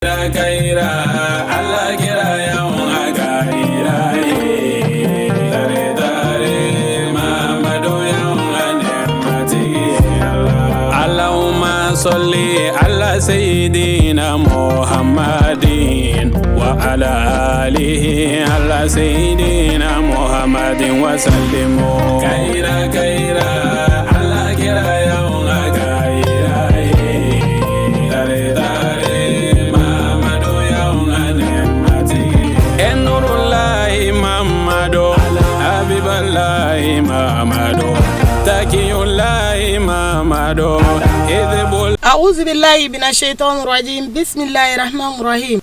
Ala kira Allahumma salli ala sayyidina Muhammadin wa ala alihi ala sayyidina Muhammadin wa sallim. Kayira kayira ala kira أعوذ بالله من الشيطان الرجيم بسم الله الرحمن الرحيم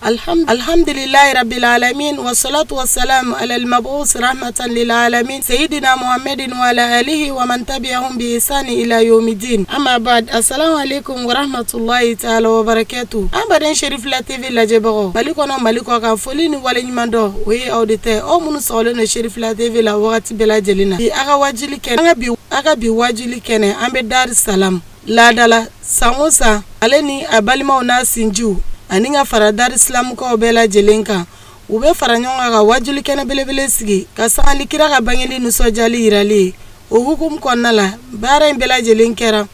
الحمد لله رب العالمين والصلاة والسلام على المبعوث رحمة للعالمين سيدنا محمد وعلى آله ومن تبعهم بإحسان إلى يوم الدين أما بعد السلام عليكم ورحمة الله تعالى وبركاته an baden Cherifla TV lajɛbagaw Mali kɔnɔ Mali kɔkan foli ni waleɲuman dɔn o ye aw de tɛ aw minnu sɔgɔlen don Cherifla TV la wagati bɛɛ lajɛlen na bi a ka wajuli kɛnɛ an ka bi a ka bi wajuli kɛnɛ an bɛ Dar Salam laadala san o san ale ni a balimaw n'a sinjiw ani ka fara Dar Salamukaw bɛɛ lajɛlen kan u bɛ fara ɲɔgɔn kan ka wajuli kɛnɛ belebele sigi ka sanga ni kira ka bangeli nisɔndiyali yirali ye o hukumu kɔnɔna la baara in bɛɛ lajɛlen kɛra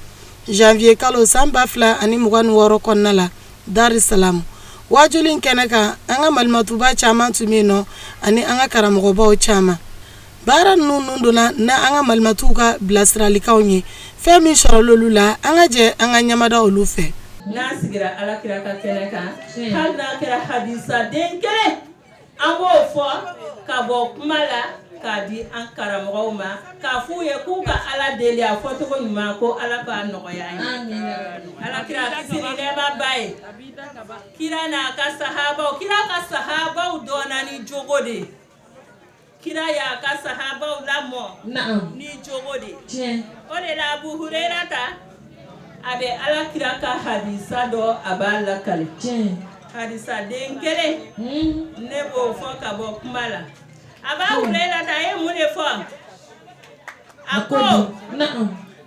janvier kalo san 2026 kɔnɔna la Dar Salam wajuli in kɛnɛ kan an ka malimatuba caman tun bɛ yen nɔ ani an ka karamɔgɔbaw caman baara ninnu nun donna na an ka malimatuw ka bilasiralikanw ye fɛn min sɔrɔla olu la an ka jɛ an ka ɲamada olu fɛ. N'an sigira ala kira ka kɛnɛ kan, hali n'a kɛra hadisa den kelen, an b'o fɔ ka bɔ kuma la k'a di an karamɔgɔw ma k'a f'u ye k'u ka ala deli a fɔcogo ɲuman ko ala k'a nɔgɔya an ye. Ala kira kisi ni nɛɛma b'a ye, kira n'a ka sahabaw, kira ka sahabaw dɔnna ni jogo de ye. Kira y'a ka sahabaw lamɔ ni jogo de ye. O de la Abu Hurerata a bɛ ala kira ka hadisa dɔ a b'a lakale, hadisa den kelen ne b'o fɔ ka bɔ kuma la. Aba Hurerata a ye mun de fɔ? A ko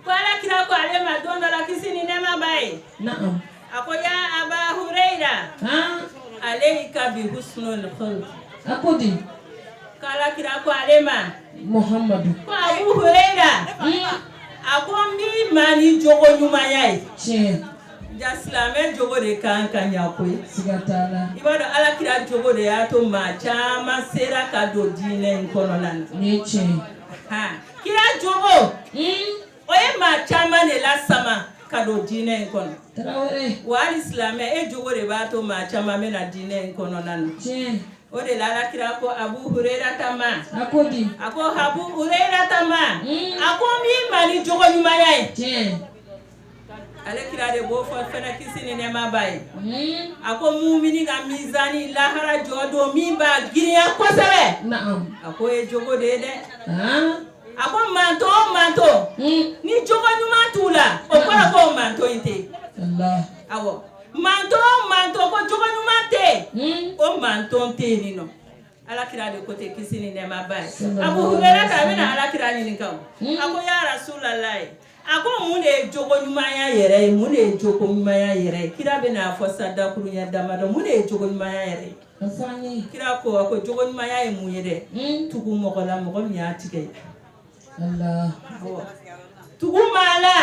ko ala kira ko ale ma don dɔ la, kisi ni nɛɛma b'a ye, a ko ya Aba Hurera alayka bi husnul khuluq. A ko di? K'ala kira ko ale ma Muhammadu ko Abu Hurera, a ko n b'i ma ni jogo ɲumanya ye. Ja silamɛ jogo de kan ka ɲa koyi. Siga t'a la. I b'a dɔn ala kira jogo de y'a to maa caman sera ka don diinɛ in kɔnɔna na. Nin ye tiɲɛ ye. Kira jogo o ye maa caman de lasama ka don diinɛ in kɔnɔ. Tarawele. Wa hali silamɛ e jogo de b'a to maa caman bɛ na diinɛ in kɔnɔna na. O de la ala kira ko Abu Hurerata ma. A ko di? A ko Abu Hurerata ma, a ko n b'i ma ni jogo ɲumanya ye. Ale kira de b'o fɔ fɛnɛ, kisi ni nɛɛma b'a ye. A ko mumini ka mizani lahara jɔ don min b'a girinya kosɛbɛ, a ko ye jogo de ye dɛ. A ko manto o manto ni jogo ɲuman t'u la, o kɔrɔ ko o manto in tɛ yen. Awɔ, manto o manto ko jogo ɲuman tɛ yen, o manto tɛ yen nin nɔ. Ala kira de ko ten, kisi ni nɛɛma b'a ye. Abu Hurerata a bɛna ala kira ɲininka o, a ko ya Rasulalayi, a ko mun de ye jogo ɲumanya yɛrɛ ye? Mun de ye jogo ɲumanya yɛrɛ ye? Kira bɛna a fɔ sa dakuruɲɛ damadɔ, mun de ye jogo ɲumanya yɛrɛ ye? Kira ko, a ko jogo ɲumanya ye mun ye dɛ? Tugu mɔgɔ la, mɔgɔ min y'a tigɛ. Awɔ, tugu maa la,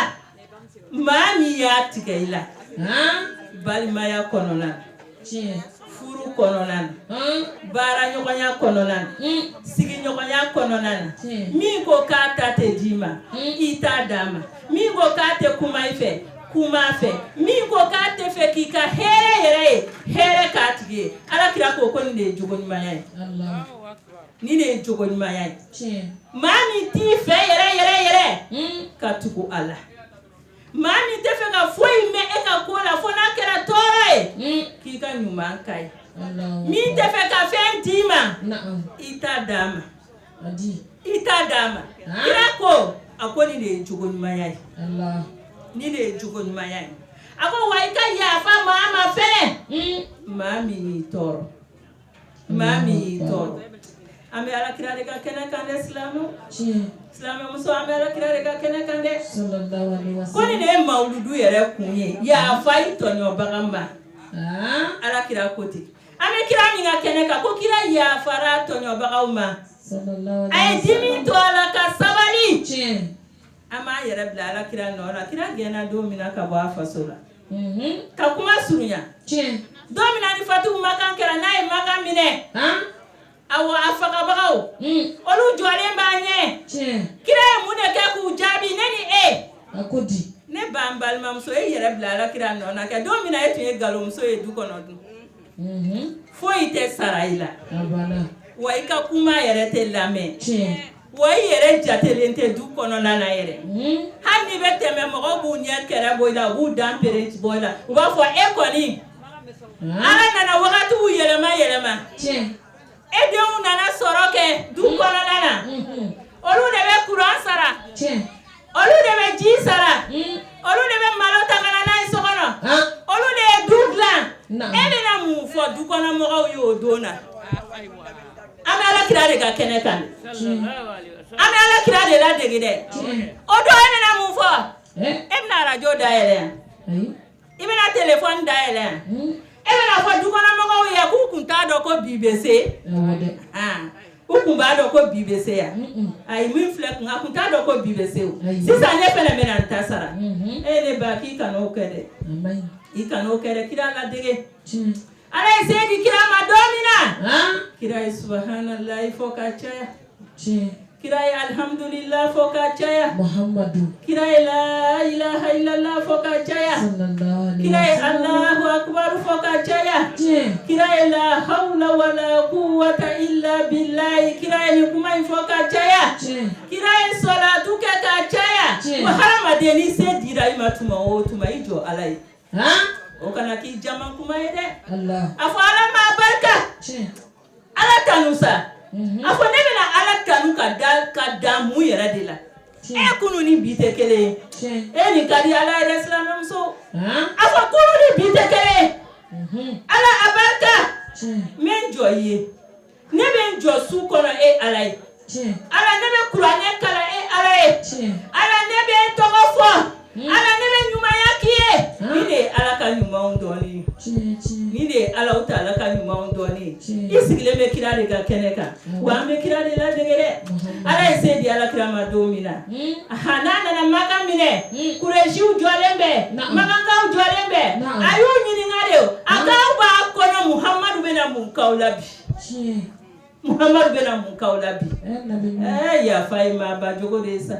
maa min y'a tigɛ i la, balimaya kɔnɔna na, furu kɔnɔna na, baaraɲɔgɔnya kɔnɔna na, sigiɲɔgɔnya kɔnɔna na, min ko k'a ta tɛ d'i ma, i t'a d'a ma. Min ko k'a tɛ kuma i fɛ, kuma fɛ. Min ko k'a tɛ fɛ k'i ka hɛrɛ yɛrɛ ye, hɛrɛ k'a tigi ye. Ala kira ko ko nin de ye jogo ɲumanya ye, nin de ye jogo ɲumanya ye. Maa min t'i fɛ yɛrɛ yɛrɛ yɛrɛ, ka tugu a la. Maa min tɛ fɛ ka foyi mɛn e ka ko la fo n'a kɛra tɔɔrɔ ye, k'i ka ɲuman k'a ye. Min tɛ fɛ ka fɛn d'i ma, i t'a d'a ma, i t'a d'a ma. Kira ko, a ko nin de ye jogo ɲumanya ye, nin de ye jogo ɲumanya ye. A ko wa i ka yafa maa ma fɛnɛ, maa min y'i tɔɔrɔ, maa min y'i tɔɔrɔ. An bɛ ala kira de ka kɛnɛ kan dɛ, silamɛw, silamɛmuso, an bɛ ala kira de ka kɛnɛ kan dɛ. Ko nin de ye mawuludu yɛrɛ kun ye, yafa i tɔɲɔbaga ma. Ala kira ko ten. An bɛ kira min ka kɛnɛ kan, ko kira yafara tɔɲɔbagaw ma, a ye dimi to a la ka sabali. An b'an yɛrɛ bila ala kira nɔ la. Kira gɛnna don min na ka bɔ a faso la, ka kuma surunya, don min na ni fatihu makan kɛra, n'a ye makan minɛ, awɔ, a fagabagaw olu jɔlen b'a ɲɛ. Kira ye mun de kɛ k'u jaabi? Ne ni e, ne b'an balimamuso, e yɛrɛ bila ala kira nɔ na kɛ. Don min na e tun ye nkalonmuso ye du kɔnɔ dun, foyi tɛ sara i la, wa i ka kuma yɛrɛ tɛ lamɛn, wa i yɛrɛ jatelen tɛ du kɔnɔna na yɛrɛ. Hali n'i bɛ tɛmɛ, mɔgɔw b'u ɲɛ kɛrɛ bɔ i la, u b'u dan pere bɔ i la, u b'a fɔ e kɔni. Ala nana wagatiw yɛlɛma yɛlɛma, e denw nana sɔrɔ kɛ du kɔnɔna na, olu de bɛ kuran sara, olu de bɛ ji sara, olu de bɛ malo ta ka na n'a ye so kɔnɔ, olu de ye du dilan. E bɛna mun fɔ du kɔnɔ mɔgɔw ye o don na? An bɛ ala kira de ka kɛnɛ kan, an bɛ ala kira de ladege dɛ. O don e bɛna mun fɔ? E bɛna arajo dayɛlɛ yan, i bɛna telefɔni dayɛlɛ yan, e bɛna fɔ dukɔnɔmɔgɔw ye k'u kun t'a dɔn ko bi bɛ se, u kun b'a dɔn ko bi bɛ se yan. Ayi, min filɛ kun, a kun t'a dɔn ko bi bɛ se o. Sisan ne fɛnɛ bɛna n ta sara. E ne ba, k'i kan'o kɛ dɛ, i kan'o kɛ dɛ. Kira ladege, Ala ye se di kira ma don min na, kira ye subahanallahi fɔ ka caya, kira ye alhamdulillah fɔ ka caya, kira ye la ilaha illallah fɔ ka caya, kira ye Allahu akbar fɔ ka caya, kira ye la hawla wala quwwata illa billahi, kira ye nin kuma in fɔ ka caya, kira ye salatu kɛ ka caya. Wa hadamaden, ni se dira i ma tuma o tuma, i jɔ Ala ye. O kana k'i jama kuma ye dɛ. A fɔ Ala ma barika, Ala tanu sa. A fɔ ne bɛna Ala tanu ka da ka da mun yɛrɛ de la? E kunu ni bi tɛ kelen ye. E nin ka di Ala ye dɛ, silamɛmuso. A fɔ kunu ni bi tɛ kelen ye. Ala a barika, n bɛ n jɔ i ye, ne bɛ n jɔ su kɔnɔ e Ala ye. Ala, ne bɛ kuranɛ kalan e Ala ye. Ala, ne bɛ n tɔgɔ fɔ. Ala, ne bɛ ɲumanya k'i ye. Nin de ye Ala ka ɲumanw dɔɔni ye, nin de ye Alahu taala ka ɲumanw dɔɔni ye. I sigilen bɛ kira de ka kɛnɛ kan, wa an bɛ kira de ladege dɛ. Ala ye se di ala kira ma don min na, n'a nana Makan minɛ, Kuresiw jɔlen bɛ, Makankaw jɔlen bɛ, a y'u ɲininka de, a k'aw b'a kɔnɔ Muhamadu bɛna mun k'aw la bi? Muhamadu bɛna mun k'aw la bi? Ɛɛ, yafa ye maaba jogo de ye sa.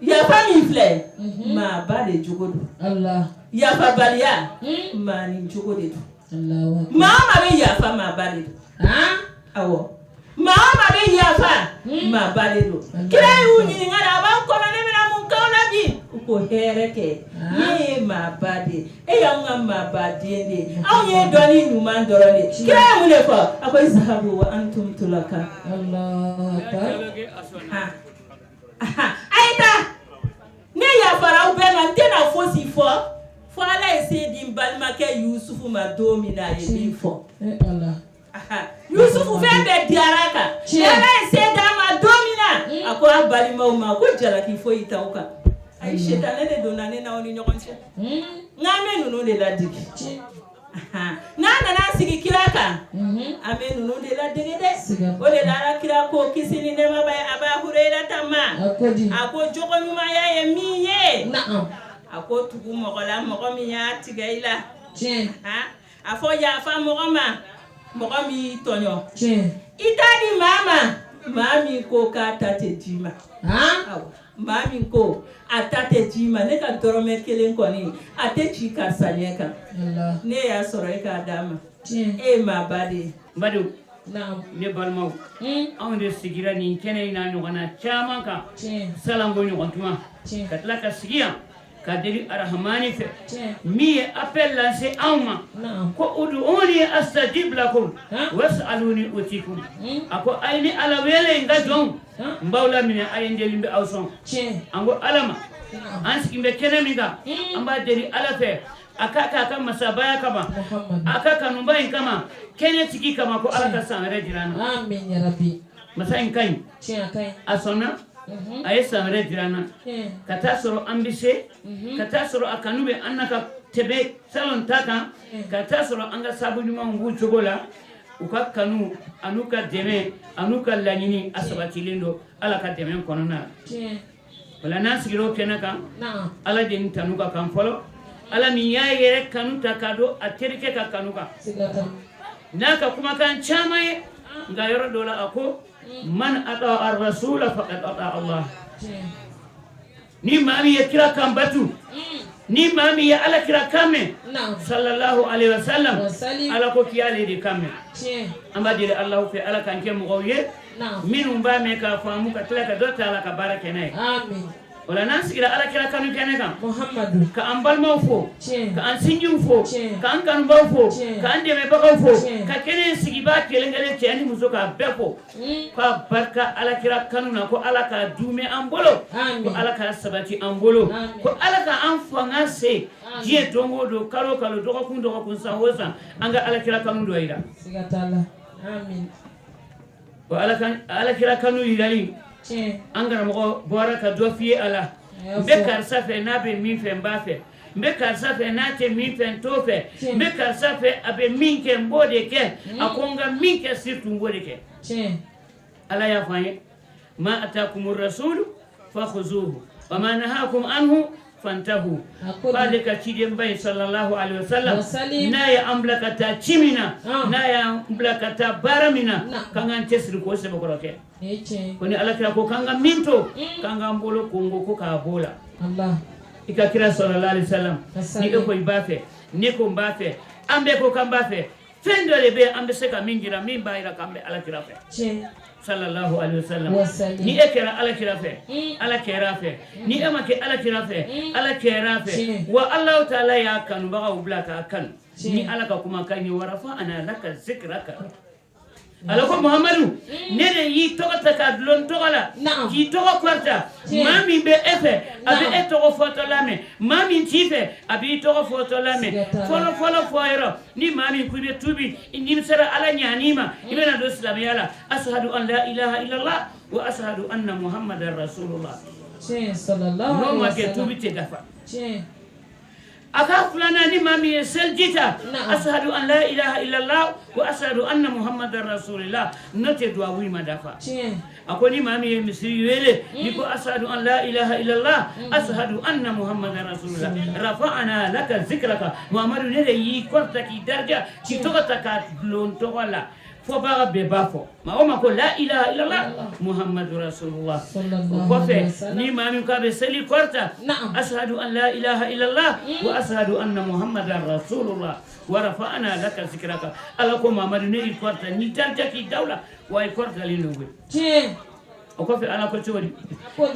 Yafa min filɛ, maaba de jogo don. Yafabaliya, maanin jogo de don. Maa o maa bɛ yafa, maaba de don. Awɔ, maa o maa bɛ yafa, maaba de don. Kira y'u ɲininka de, a b'aw kɔnɔ ne bɛna mun k'aw la bi? U ko hɛrɛ kɛ, ne ye maaba de ye, e y'anw ka maaba den de ye, anw ye dɔnni ɲuman dɔrɔn de ye. Kira ye mun de fɔ? A ko izahabu wa antum tulaka. A ye taa, ne yafara aw bɛɛ ma, n tɛna fosi fɔ fo Ala ye se di n balimakɛ Yusufu ma don min na, a ye min fɔ. Yusufu fɛn bɛɛ diyara a kan. Ala ye se d'a ma don min na, a ko a balimaw ma ko jalaki foyi t'aw kan. Ayi, sitanɛ de donna ne n'aw ni ɲɔgɔn cɛ. N k'an bɛ ninnu de ladege. N'a nana sigi kira kan, an bɛ ninnu de ladege dɛ. O de la ala kira ko, kisi ni nɛɛma b'a ye, Aba Hurerata ma, a ko jogo ɲumanya ye min ye, a ko tugu mɔgɔ la, mɔgɔ min y'a tigɛ i la, a fɔ yafa mɔgɔ ma, mɔgɔ min y'i tɔɲɔ. I t'a di maa ma, maa min ko k'a ta tɛ d'i ma. Maa min ko a ta tɛ d'i ma, ne ka dɔrɔmɛ kelen kɔni a tɛ ci karisa ɲɛ kan. Ne y'a sɔrɔ e k'a d'a ma, e ye maaba de ye. N badenw, ne balimaw, anw de sigira nin kɛnɛ in n'a ɲɔgɔnna caman kan salanko ɲɔgɔn tuma, ka tila ka sigi yan ka deli Arahamani fɛ min ye appel lancé anw ma ko uduuni astajib lakum wasaluni utikum. A ko a ye ni Ala wele, n ka jɔnw, n b'aw laminɛ, a ye n deli, n bɛ aw sɔn. An ko Ala ma, an sigi bɛ kɛnɛ min kan, an b'a deli Ala fɛ a k'a k'a ka masabaya kama, a ka kanuba in kama, kɛnɛ tigi kama, ko Ala ka san wɛrɛ jira an na. Masa in ka ɲi, a sɔnna, a ye san wɛrɛ jira an na ka taa sɔrɔ an bɛ se ka taa sɔrɔ a kanu bɛ an na ka tɛmɛ salon ta kan ka taa sɔrɔ an ka sabu ɲumanw b'u cogo la, u ka kanu an'u ka dɛmɛ an'u ka laɲini a sabatilen don Ala ka dɛmɛ kɔnɔna na. O la, n'an sigira o kɛnɛ kan, Ala de ni tanu ka kan fɔlɔ, Ala min y'a yɛrɛ kanu ta k'a don a terikɛ ka kanu kan n'a ka kumakan caman ye. Nka yɔrɔ dɔ la, a ko: man ata ar-rasula faqad ata Allah. Ni maa min ye kira kan batu, ni maa min ye Ala kira kan mɛn, sallallahu alaihi wasallam, Ala ko k'i y'ale de kan mɛn. An b'a deli Alahu fɛ, Ala k'an kɛ mɔgɔw ye minnu b'a mɛn k'a faamu, ka tila ka dɔ ta a la ka baara kɛ n'a ye. O la, n'an sigira Ala kira kanu kɛnɛ kan, ka an balimaw fo, ka an sinjiw fo, ka an kanubaw fo, ka an dɛmɛbagaw fo, ka kɛnɛ sigibaa kelen kelen, cɛ ni muso, k'a bɛɛ fo k'a barika Ala kira kanu na, ko Ala k'a dumɛ an bolo, ko Ala k'a sabati an bolo, ko Ala ka an fanga se diɲɛ don o don, kalo o kalo, dɔgɔkun dɔgɔkun, san o san, an ka Ala kira kanu dɔ yira. O Ala kira kanu yirali, an karamɔgɔ bɔra ka dɔ f'i ye a la. N bɛ karisa fɛ, n'a bɛ min fɛ, n b'a fɛ. N bɛ karisa fɛ, n'a tɛ min fɛ, n t'o fɛ. N bɛ karisa fɛ, a bɛ min kɛ, n b'o de kɛ. A ko n ka min kɛ, surtout n b'o de kɛ. Ala y'a fɔ an ye: ma atakumu rasulu fakhuzuhu wa ma nahakum anhu fantahu. K'ale ka cidenba in, sallallahu alaihi wasallam, n'a ye an bila ka taa ci min na, n'a y'an bila ka taa baara min na, k'an k'an cɛsiri k'o sɛbɛkɔrɔ kɛ. Ko ni Ala kira ko k'an ka min to, k'an k'an bolo kongo ko k'a b'o la. I ka kira, sallallahu alaihi wasallam, ni e ko i b'a fɛ, ne ko n b'a fɛ, an bɛɛ ko k'an b'a fɛ, fɛn dɔ de bɛ yen an bɛ se ka min jira, min b'a jira k'an bɛ Ala kira fɛ, sallallahu alaihi wasallam. Ni e kɛra Ala kira fɛ, Ala kɛra a fɛ. Ni e ma kɛ Ala kira fɛ, Ala kɛra a fɛ. Wa Alahu taala y'a kanubagaw bila k'a kanu ni Ala ka kumakan ye: warafa'ana laka zikraka. Ala ko: Muhamadu, ne de y'i tɔgɔ ta k'a dulon tɔgɔ la, k'i tɔgɔ kɔrɔta. Maa min bɛ e fɛ, a bɛ e tɔgɔ fɔtɔ lamɛn. Maa min t'i fɛ, a b'i tɔgɔ fɔtɔ lamɛn. Fɔlɔ fɔlɔ fɔ yɔrɔ, ni maa min ko i bɛ tubi, i nimisara Ala ɲani ma, i bɛna don silamɛya la: ashadu an la ilaha illallah wa ashadu anna muhammadan rasulullah. N'o ma kɛ, tubi tɛ dafa. A ka filanan, ni maa min ye seliji ta: ashadu an la ilaha illallah wa ashadu anna muhammadan rasulullah. N'o tɛ, duwawu ma dafa. A ko ni maa min ye misiri wele, ni ko ashadu an la ilaha illallah, ashadu anna muhammadan rasulullah, rafa'ana laka zikraka. Muhammadu, ne de y'i kɔrɔta k'i daraja, k'i tɔgɔ ta k'a dulon tɔgɔ la, fɔbaga bɛɛ b'a fɔ maa o ma ko la ilaha illallah muhammadu rasulullah. O kɔfɛ, ni maa min k'a bɛ seli kɔrɔta: ashadu an la ilaha illallah wa ashadu anna muhammadan rasulullah wa rafa'ana laka zikraka. Ala ko: Muhammadu, ne y'i kɔrɔta ni daraja k'i dawla, wa i kɔrɔtalen don koyi. O kɔfɛ, Ala ko cogo di?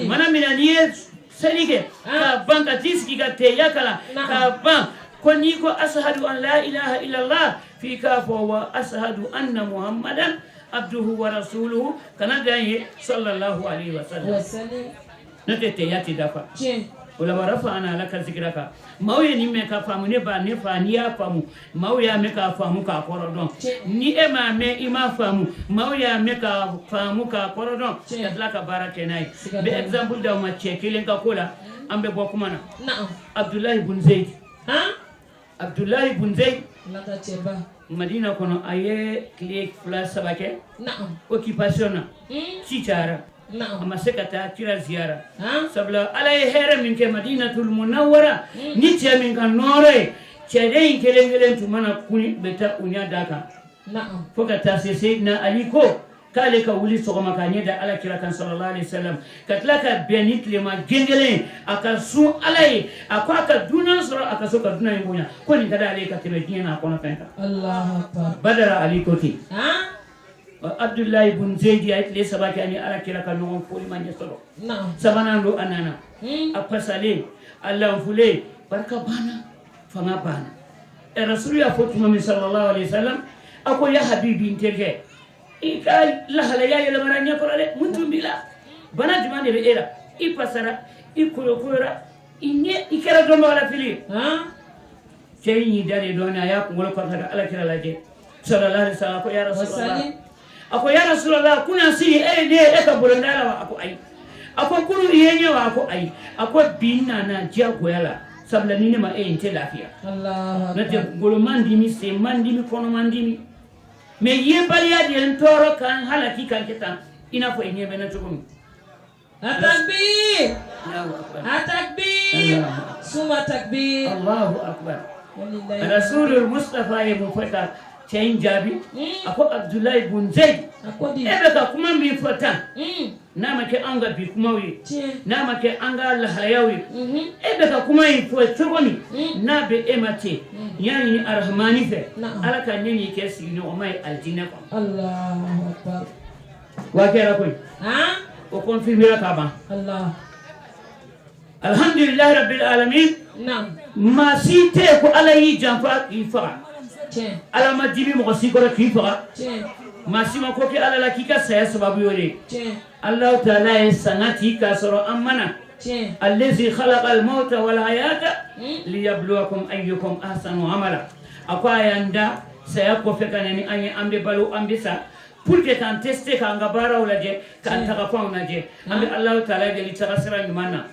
Mana min na n'i ye seli kɛ k'a ban, ka t'i sigi ka teya kalan k'a ban, ko n'i ko ashadu an la ilaha illallah, f'i k'a fɔ wa ashadu anna muhammadan abduhu wa rasuluhu, kana dan ye, sallallahu alaihi wa sallam. N'o tɛ, teya tɛ dafa. O la, wa rafa'ana laka zikraka. Maaw ye nin mɛn ka faamu. Ne ba, ne fa, n'i y'a faamu, maaw y'a mɛn k'a faamu k'a kɔrɔ dɔn. Ni e m'a mɛn, i m'a faamu, maaw y'a mɛn k'a faamu k'a kɔrɔ dɔn, ka tila ka baara kɛ n'a ye. N bɛ exemple d'aw ma cɛ kelen ka ko la, an bɛ bɔ kuma na. Abdulahi bun Zeyd, Abdulahi bun Zeyd, Madina kɔnɔ, a ye tile 2 3 kɛ occupation na, ci cayara, a ma se ka taa kira ziyara, sabula Ala ye hɛrɛ min kɛ Madinatul Munawwara ni cɛ min ka nɔɔrɔ ye, cɛden in kelen kelen tun mana kuni bɛ taa u ɲɛ da kan, fo ka taa se Seyidina Ali ko k'ale ka wuli sɔgɔma k'a ɲɛ da Ala kira kan, sallallahu alaihi wasallam, ka tila ka bɛn ni tilema gengelen ye, a ka sun Ala ye, a ko a ka dunan sɔrɔ a ka so, ka dunan in bonya, ko nin ka d'ale ye ka tɛmɛ diɲɛ n'a kɔnɔ fɛn kan. Badara Ali ko ten. Abdulayi bun Zeyidi, a ye tile 3 kɛ ani Ala kira ka ɲɔgɔn foli ma ɲɛ sɔrɔ. Sabanan don, a nana, a pasalen, a lanfulen, barika banna, fanga banna. Ɛ, Rasulu y'a fɔ tuma min, sallallahu alaihi wasallam, a ko: ya habibi, n terikɛ, i ka lahalaya yɛlɛmara ɲɛkɔrɔ dɛ, mun tun b'i la? Bana jumɛn de bɛ e la? I pasara, i koyokoyora, i ɲɛ, i kɛra dɔnbagalafili ye. Cɛ in y'i da de dɔɔnin, a y'a kunkolo kɔrɔta ka Ala kira lajɛ, sallallahu alaihi wasallam. A ko: ya Rasulallah, a ko: ya Rasulallah, kunna sini e ye ne ye e ka bolonda la wa? A ko ayi. A ko kunu i ye ɲɛ wa? A ko ayi. A ko bi n nana diyagoya la. Sabula ni ne ma e ye, n tɛ lafiya. N'o tɛ, ngolo man dimi, sen man dimi, kɔnɔ man dimi, mais yebaliya de ye n tɔɔrɔ k'an halaki k'an kɛ tan, i n'a fɔ i ɲɛ bɛ n na cogo min. Atakbir. Allahu akbar. Atakbir. Suma takbir. Allahu akbar. Rasulul Mustafa ye mun fɔ ka cɛ in jaabi? A ko: Abdulayi bun Zeyi, A ko di? e bɛ ka kuma min fɔ tan, n'a ma kɛ anw ka bi kumaw ye, Tiɲɛ. n'a ma kɛ an ka lahalayaw ye, e bɛ ka kuma in fɔ cogo min n'a bɛ e ma ten, n y'a ɲini Arahamani fɛ, Ala ka ne n'i kɛ sigiɲɔgɔnma ye alijinɛ kɔnɔ. Allahu akbar. Wa kɛra koyi. Han. O confirmera ka ban. Allah. Alhamdulilahi rabbil alamin. Maa si tɛ yen ko Ala y'i janfa k'i faga. Tiɲɛ. Ala ma dimi mɔgɔ si kɔrɔ k'i faga. Tiɲɛ. Maa si ma ko kɛ Ala la k'i ka saya sababu y'o de ye. Tiɲɛ. Alahu taala ye sanga ci k'a sɔrɔ an mana. Tiɲɛ. Allazi khalaqa al-mauta wal hayata liyabluwakum ayyukum ahsanu amala. A ko a y'an da saya kɔfɛ ka na ni an ye, an bɛ balo, an bɛ sa, pour que k'an tester, k'an ka baaraw lajɛ, k'an tagafanw lajɛ. An bɛ Alahu taala deli taga sira ɲuman na.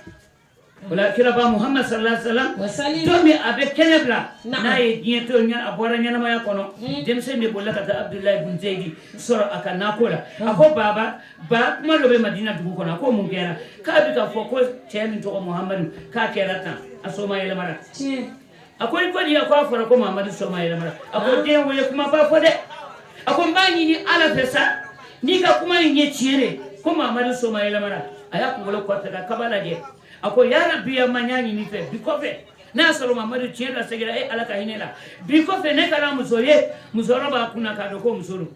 O la, kiraba Muhammad sallallahu alaihi wasallam, Wasalim. don min a bɛ kɛnɛ bila, Na'am. n'a ye diɲɛ to, a bɔra ɲɛnamaya kɔnɔ, denmisɛn de bolila ka taa Abdulayi bun Zeyidi sɔrɔ a ka nako la. A ko: baba ba, kuma dɔ bɛ Madina dugu kɔnɔ. A ko: mun kɛra? K'a bɛ ka fɔ ko cɛ min tɔgɔ Muhammadu, k'a kɛra tan, a soma yɛlɛmara. Tiɲɛ. A ko: i ko di? A ko a fɔra ko Muhammadu soma yɛlɛmara. A ko: den wele kuma ba fɔ dɛ. A ko: n b'a ɲini Ala fɛ sa, n'i ka kuma in ye tiɲɛ de ko Muhammadu soma yɛlɛmara. A y'a kunkolo kɔrɔta ka kaba lajɛ. A ko: ya Rabbi, ya ma, n y'a ɲini fɛ, bi kɔfɛ n'a y'a sɔrɔ Mamadu tiɲɛ la seginna e Ala ka hinɛ la, bi kɔfɛ ne kana muso ye musokɔrɔba b'a kunna k'a dɔn ko muso don,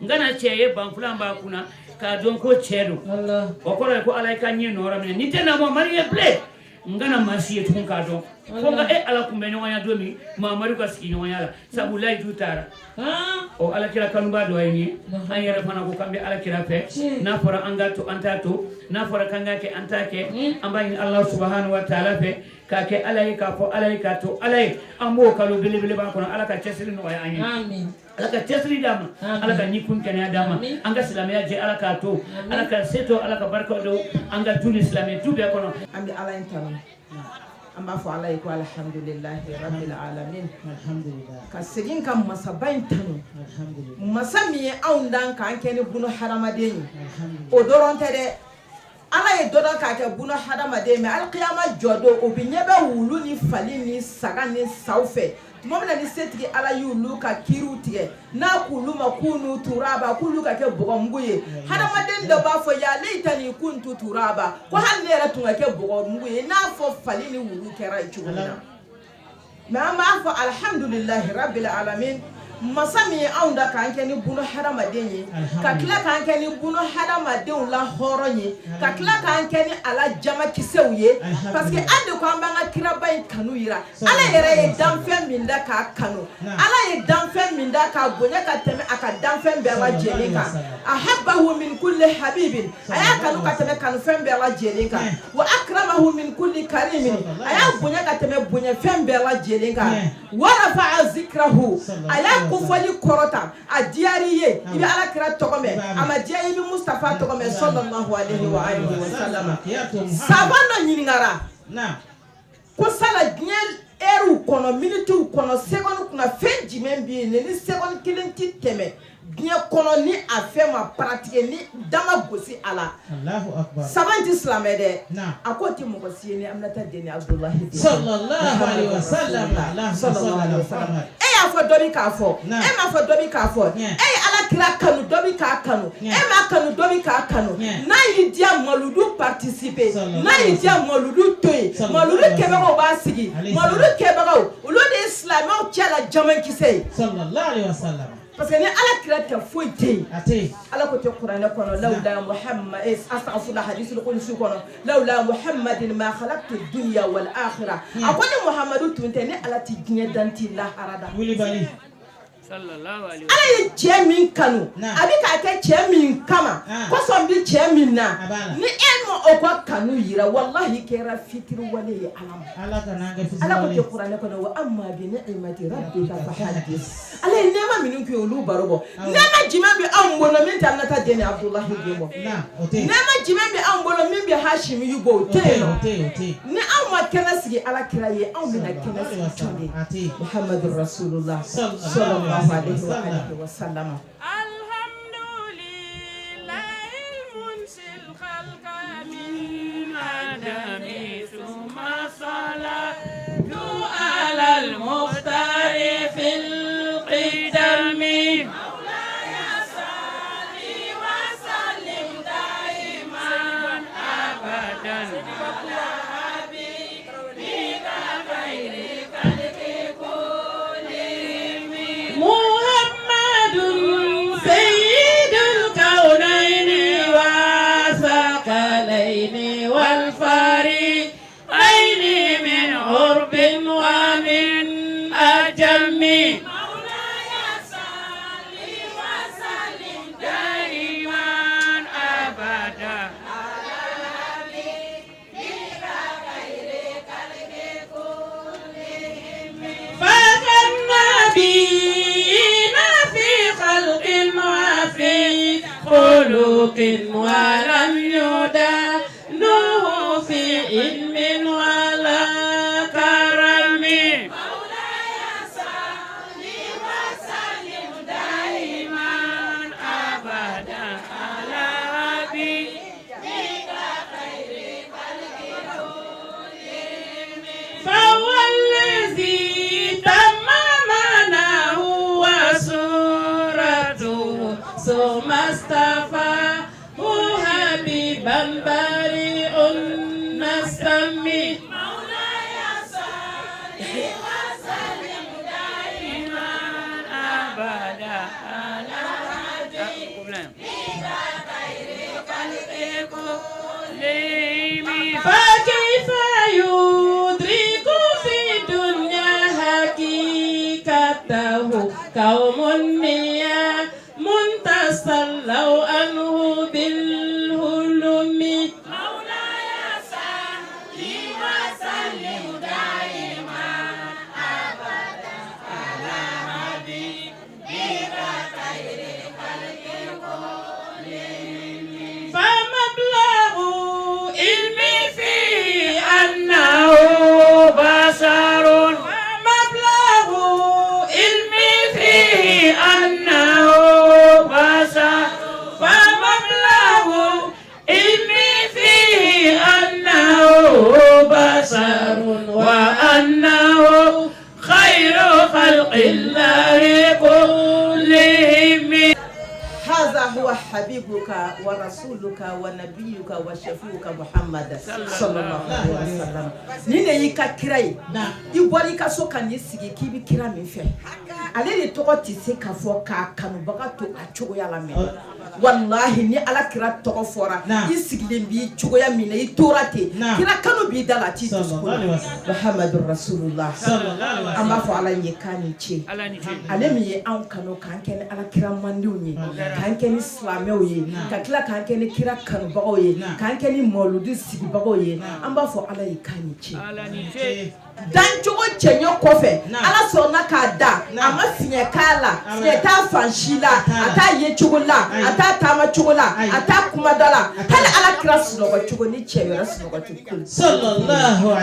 n kana cɛ ye banfulan b'a kunna k'a dɔn ko cɛ don. Allah. O kɔrɔ ye ko Ala ye ka ɲɛ nɔrɔ minɛ ni tɛ na Mamadu ye bilen, n kana maa si ye tugun k'a dɔn fo n ka e Ala kunbɛ ɲɔgɔnya don min Mamadu ka sigi ɲɔgɔnya la, sabu layidu taara. Han. O alakira kanuba dɔ ye nin ye. An yɛrɛ fana ko k'an bɛ alakira fɛ. Tiɲɛ. N'a fɔra an ka to, an t'a to. N'a fɔra k'an ka kɛ, an t'a kɛ. An b'a ɲini Ala subahanahu wa taala fɛ k'a kɛ Ala ye, k'a fɔ Ala ye, k'a to Ala ye. An b'o kalo belebeleba kɔnɔ. Ala ka cɛsiri nɔgɔya an ye. Amin. Ala ka cɛsiri d'an ma. Amin. Ala ka ɲikun kɛnɛya d'an ma. Amin. An ka silamɛya jɛ, Ala k'a to, Ala ka se to, Ala ka barika don an ka du ni silamɛ du bɛɛ kɔnɔ. An bɛ Ala in tanu, an b'a fɔ Ala ye ko alhamdulilahi rabbil alamin, ka segin ka masaba in tanu, masa min ye anw dan k'an kɛ ni bunu hadamaden ye. O dɔrɔn tɛ dɛ, Ala ye dɔ dɔn k'a kɛ bunu hadamaden, mais alikiyama jɔ don, o bɛ ɲɛ bɛ wulu ni fali ni saga ni saw fɛ tuma min na, ni setigi Ala y'olu ka kiiriw tigɛ, n'a k'olu ma k'u n'u turaba, k'olu ka kɛ bɔgɔmugu ye, hadamaden dɔ b'a fɔ: ya layitani kuntu turaba, ko hali ne yɛrɛ tun ka kɛ bɔgɔmugu ye, i n'a fɔ fali ni wulu kɛra ye cogo min na. Mais an b'a fɔ alhamdulilahi rabbil alamin, masa min ye anw da k'an kɛ ni bunu hadamaden ye, ka tila k'an kɛ ni bunu hadamadenw la hɔrɔn ye, ka tila k'an kɛ ni ala jamakisɛw ye, parce que an de ko an b'an ka kiraba in kanu yira. Ala yɛrɛ ye danfɛn min da k'a kanu, Ala ye danfɛn min da k'a bonya ka tɛmɛ a ka danfɛn bɛɛ lajɛlen kan, ahabbahu min kulli habibin, a y'a kanu ka tɛmɛ kanufɛn bɛɛ lajɛlen kan, wa akramahu min kulli karimin, a y'a bonya ka tɛmɛ bonyafɛn bɛɛ lajɛlen kan, wa rafa'a zikrahu, a y'a kofɔli kɔrɔta. A diyar'i ye, i bɛ Ala kira tɔgɔ mɛn, a ma diya i bɛ Mustafa tɔgɔ mɛn, sallallahu alaihi wa alihi wa sallam. Savant dɔ ɲininkara ko sala diɲɛ ɛriw kɔnɔ, minitiw kɔnɔ, seconde kunna, fɛn jumɛn bɛ yen ni seconde kelen ti tɛmɛ diɲɛ kɔnɔ ni a fɛn ma pratiquer, ni dama gosi a la? Savant tɛ silamɛ dɛ. A k'o tɛ mɔgɔ si ye ni Aminata den ni Abudulahi den. Sallallahu alaihi wa sallam. Sallallahu alaihi wa sallam. E y'a fɔ dɔ bɛ k'a fɔ, e m'a fɔ dɔ bɛ k'a fɔ, e ye Ala kira kanu, dɔ bɛ k'a kanu, e m'a kanu, dɔ bɛ k'a kanu. N'a y'i diya maludu participer, n'a y'i diya maludu to yen, maludu kɛbagaw b'a sigi, maludu kɛbagaw olu de ye silamɛw cɛ la jamankisɛ ye. Sallallahu alaihi wa sallam. Parce que ni Ala kira tɛ, foyi tɛ yen. A tɛ yen. Ala ko tɛ kuranɛ kɔnɔ, lawla Muhammad, astaghfirullah, hadisul qudsi kɔnɔ, lawla Muhammadin ma khalaqtu dunya wal akhirah. A ko ni Muhammadu tun tɛ, ni Ala ti diɲɛ dan, ti lahara da. Wulibali. Ala ye cɛ min kanu, a bɛ k'a kɛ cɛ min kama, kosɔn bɛ cɛ min na, ni e ma o ka kanu yira, walahi kɛra fitiriwale ye Ala ma. Ala ko tɛ kuranɛ kɔnɔ, wa amma bi ni'mati rabbika fahaddis. Ala ye nɛɛma minnu kɛ, olu baro bɔ. Nɛɛma jumɛn bɛ anw bolo min tɛ Aminata den ni Abudulahi den bɔ? Nɛɛma jumɛn bɛ anw bolo min bɛ Hashimi bɔ? O tɛ yen nɔ. Ni anw ma kɛnɛ sigi Ala kira ye, anw bɛna kɛnɛ sigi jɔn de ye? Muhamadu rasulullah sallallahu alaihi wa alihi wa sallam. ولم يدانوه في علم ولا كرم. مولاي صل وسلم دائما أبدا على حبيبك خير خلق كلهم. فهو الذي تم معناه وصورته ثم اصطفى حبيبا بريء النسم. مولاي صل وسلم دائما أبدا على حبيبك خير خلق كلهم. فكيف يدرك في الدنيا حقيقته قوم نيام تصلوا عنه بالهلم. مولاي صل وسلم دائما أبدا على حبيبك خير خلق كلهم. فمبلغ علمي فيه أنه بشر، فمبلغ علمي فيه أنه بشر، فمبلغ علمي فيه أنه بشر، وأنه خير خلق الله كلهم. هذا هو حبيبك ورسولك ونبيك وشفيعك محمد صلى الله عليه وسلم. Ni ne y'i ka kira ye, i bɔra i ka so ka n'i sigi k'i bɛ kira min fɛ, ale de tɔgɔ tɛ se k'a fɔ k'a kanubaga to a cogoya la. Mɛ walahi, ni Ala kira tɔgɔ fɔra, i sigilen b'i cogoya min na, i tora ten, kira kanu b'i da la, a t'i dusukun na. Muhamadu rasulullah. An b'a fɔ Ala ye k'a ni ce, ale min ye anw kanu k'an kɛ ni Ala kira mandenw ye, k'an kɛ ni silamɛw ye, ka tila k'an kɛ ni kira kanubagaw ye, k'an kɛ ni mawuludi sigibagaw ye. An b'a fɔ Ala ye k'a ni ce. Dancogo cɛɲɛ kɔfɛ, Ala sɔnna k'a da, a ma fiɲɛ k'a la, fiɲɛ t'a fan si la, a t'a ye cogo la, a t'a taama cogo la, a t'a kumada la, hali Ala kira sunɔgɔ cogo ni cɛ wɛrɛ sunɔgɔ cogo.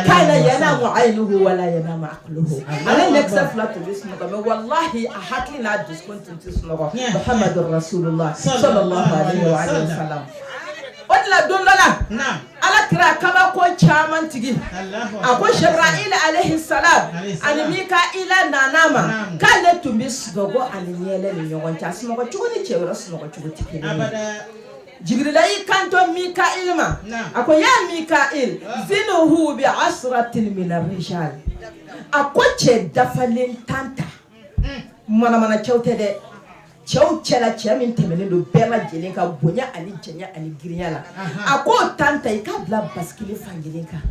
Kana yanamu aynuhu wala yanamu aqluhu. Ale ɲɛkisɛ fila tun bɛ sunɔgɔ, mɛ walahi a hakili n'a dusukun tun tɛ sunɔgɔ. Muhamadu rasulullah sallallahu alaihi wa sallam. O de la, don dɔ la, Ala kira kabako caman tigi, a ko Jibril alayhi salam ani Mikaila nana ma k'ale tun bɛ sunɔgɔ ani yɛlɛ ni ɲɔgɔn cɛ. A sunɔgɔ cogo ni cɛ wɛrɛ sunɔgɔ cogo tɛ kelen ye. Jibrila y'i kanto Mikail ma, a ko ya Mikail, zinuhu bi asratin min rijal. A ko cɛ dafalen 10 ta, manamana cɛw tɛ dɛ. Cɛw cɛla, cɛ min tɛmɛnen don bɛɛ lajɛlen ka bonya ani janya ani girinya la, a k'o 10 ta, i k'a bila basikili fankelen kan.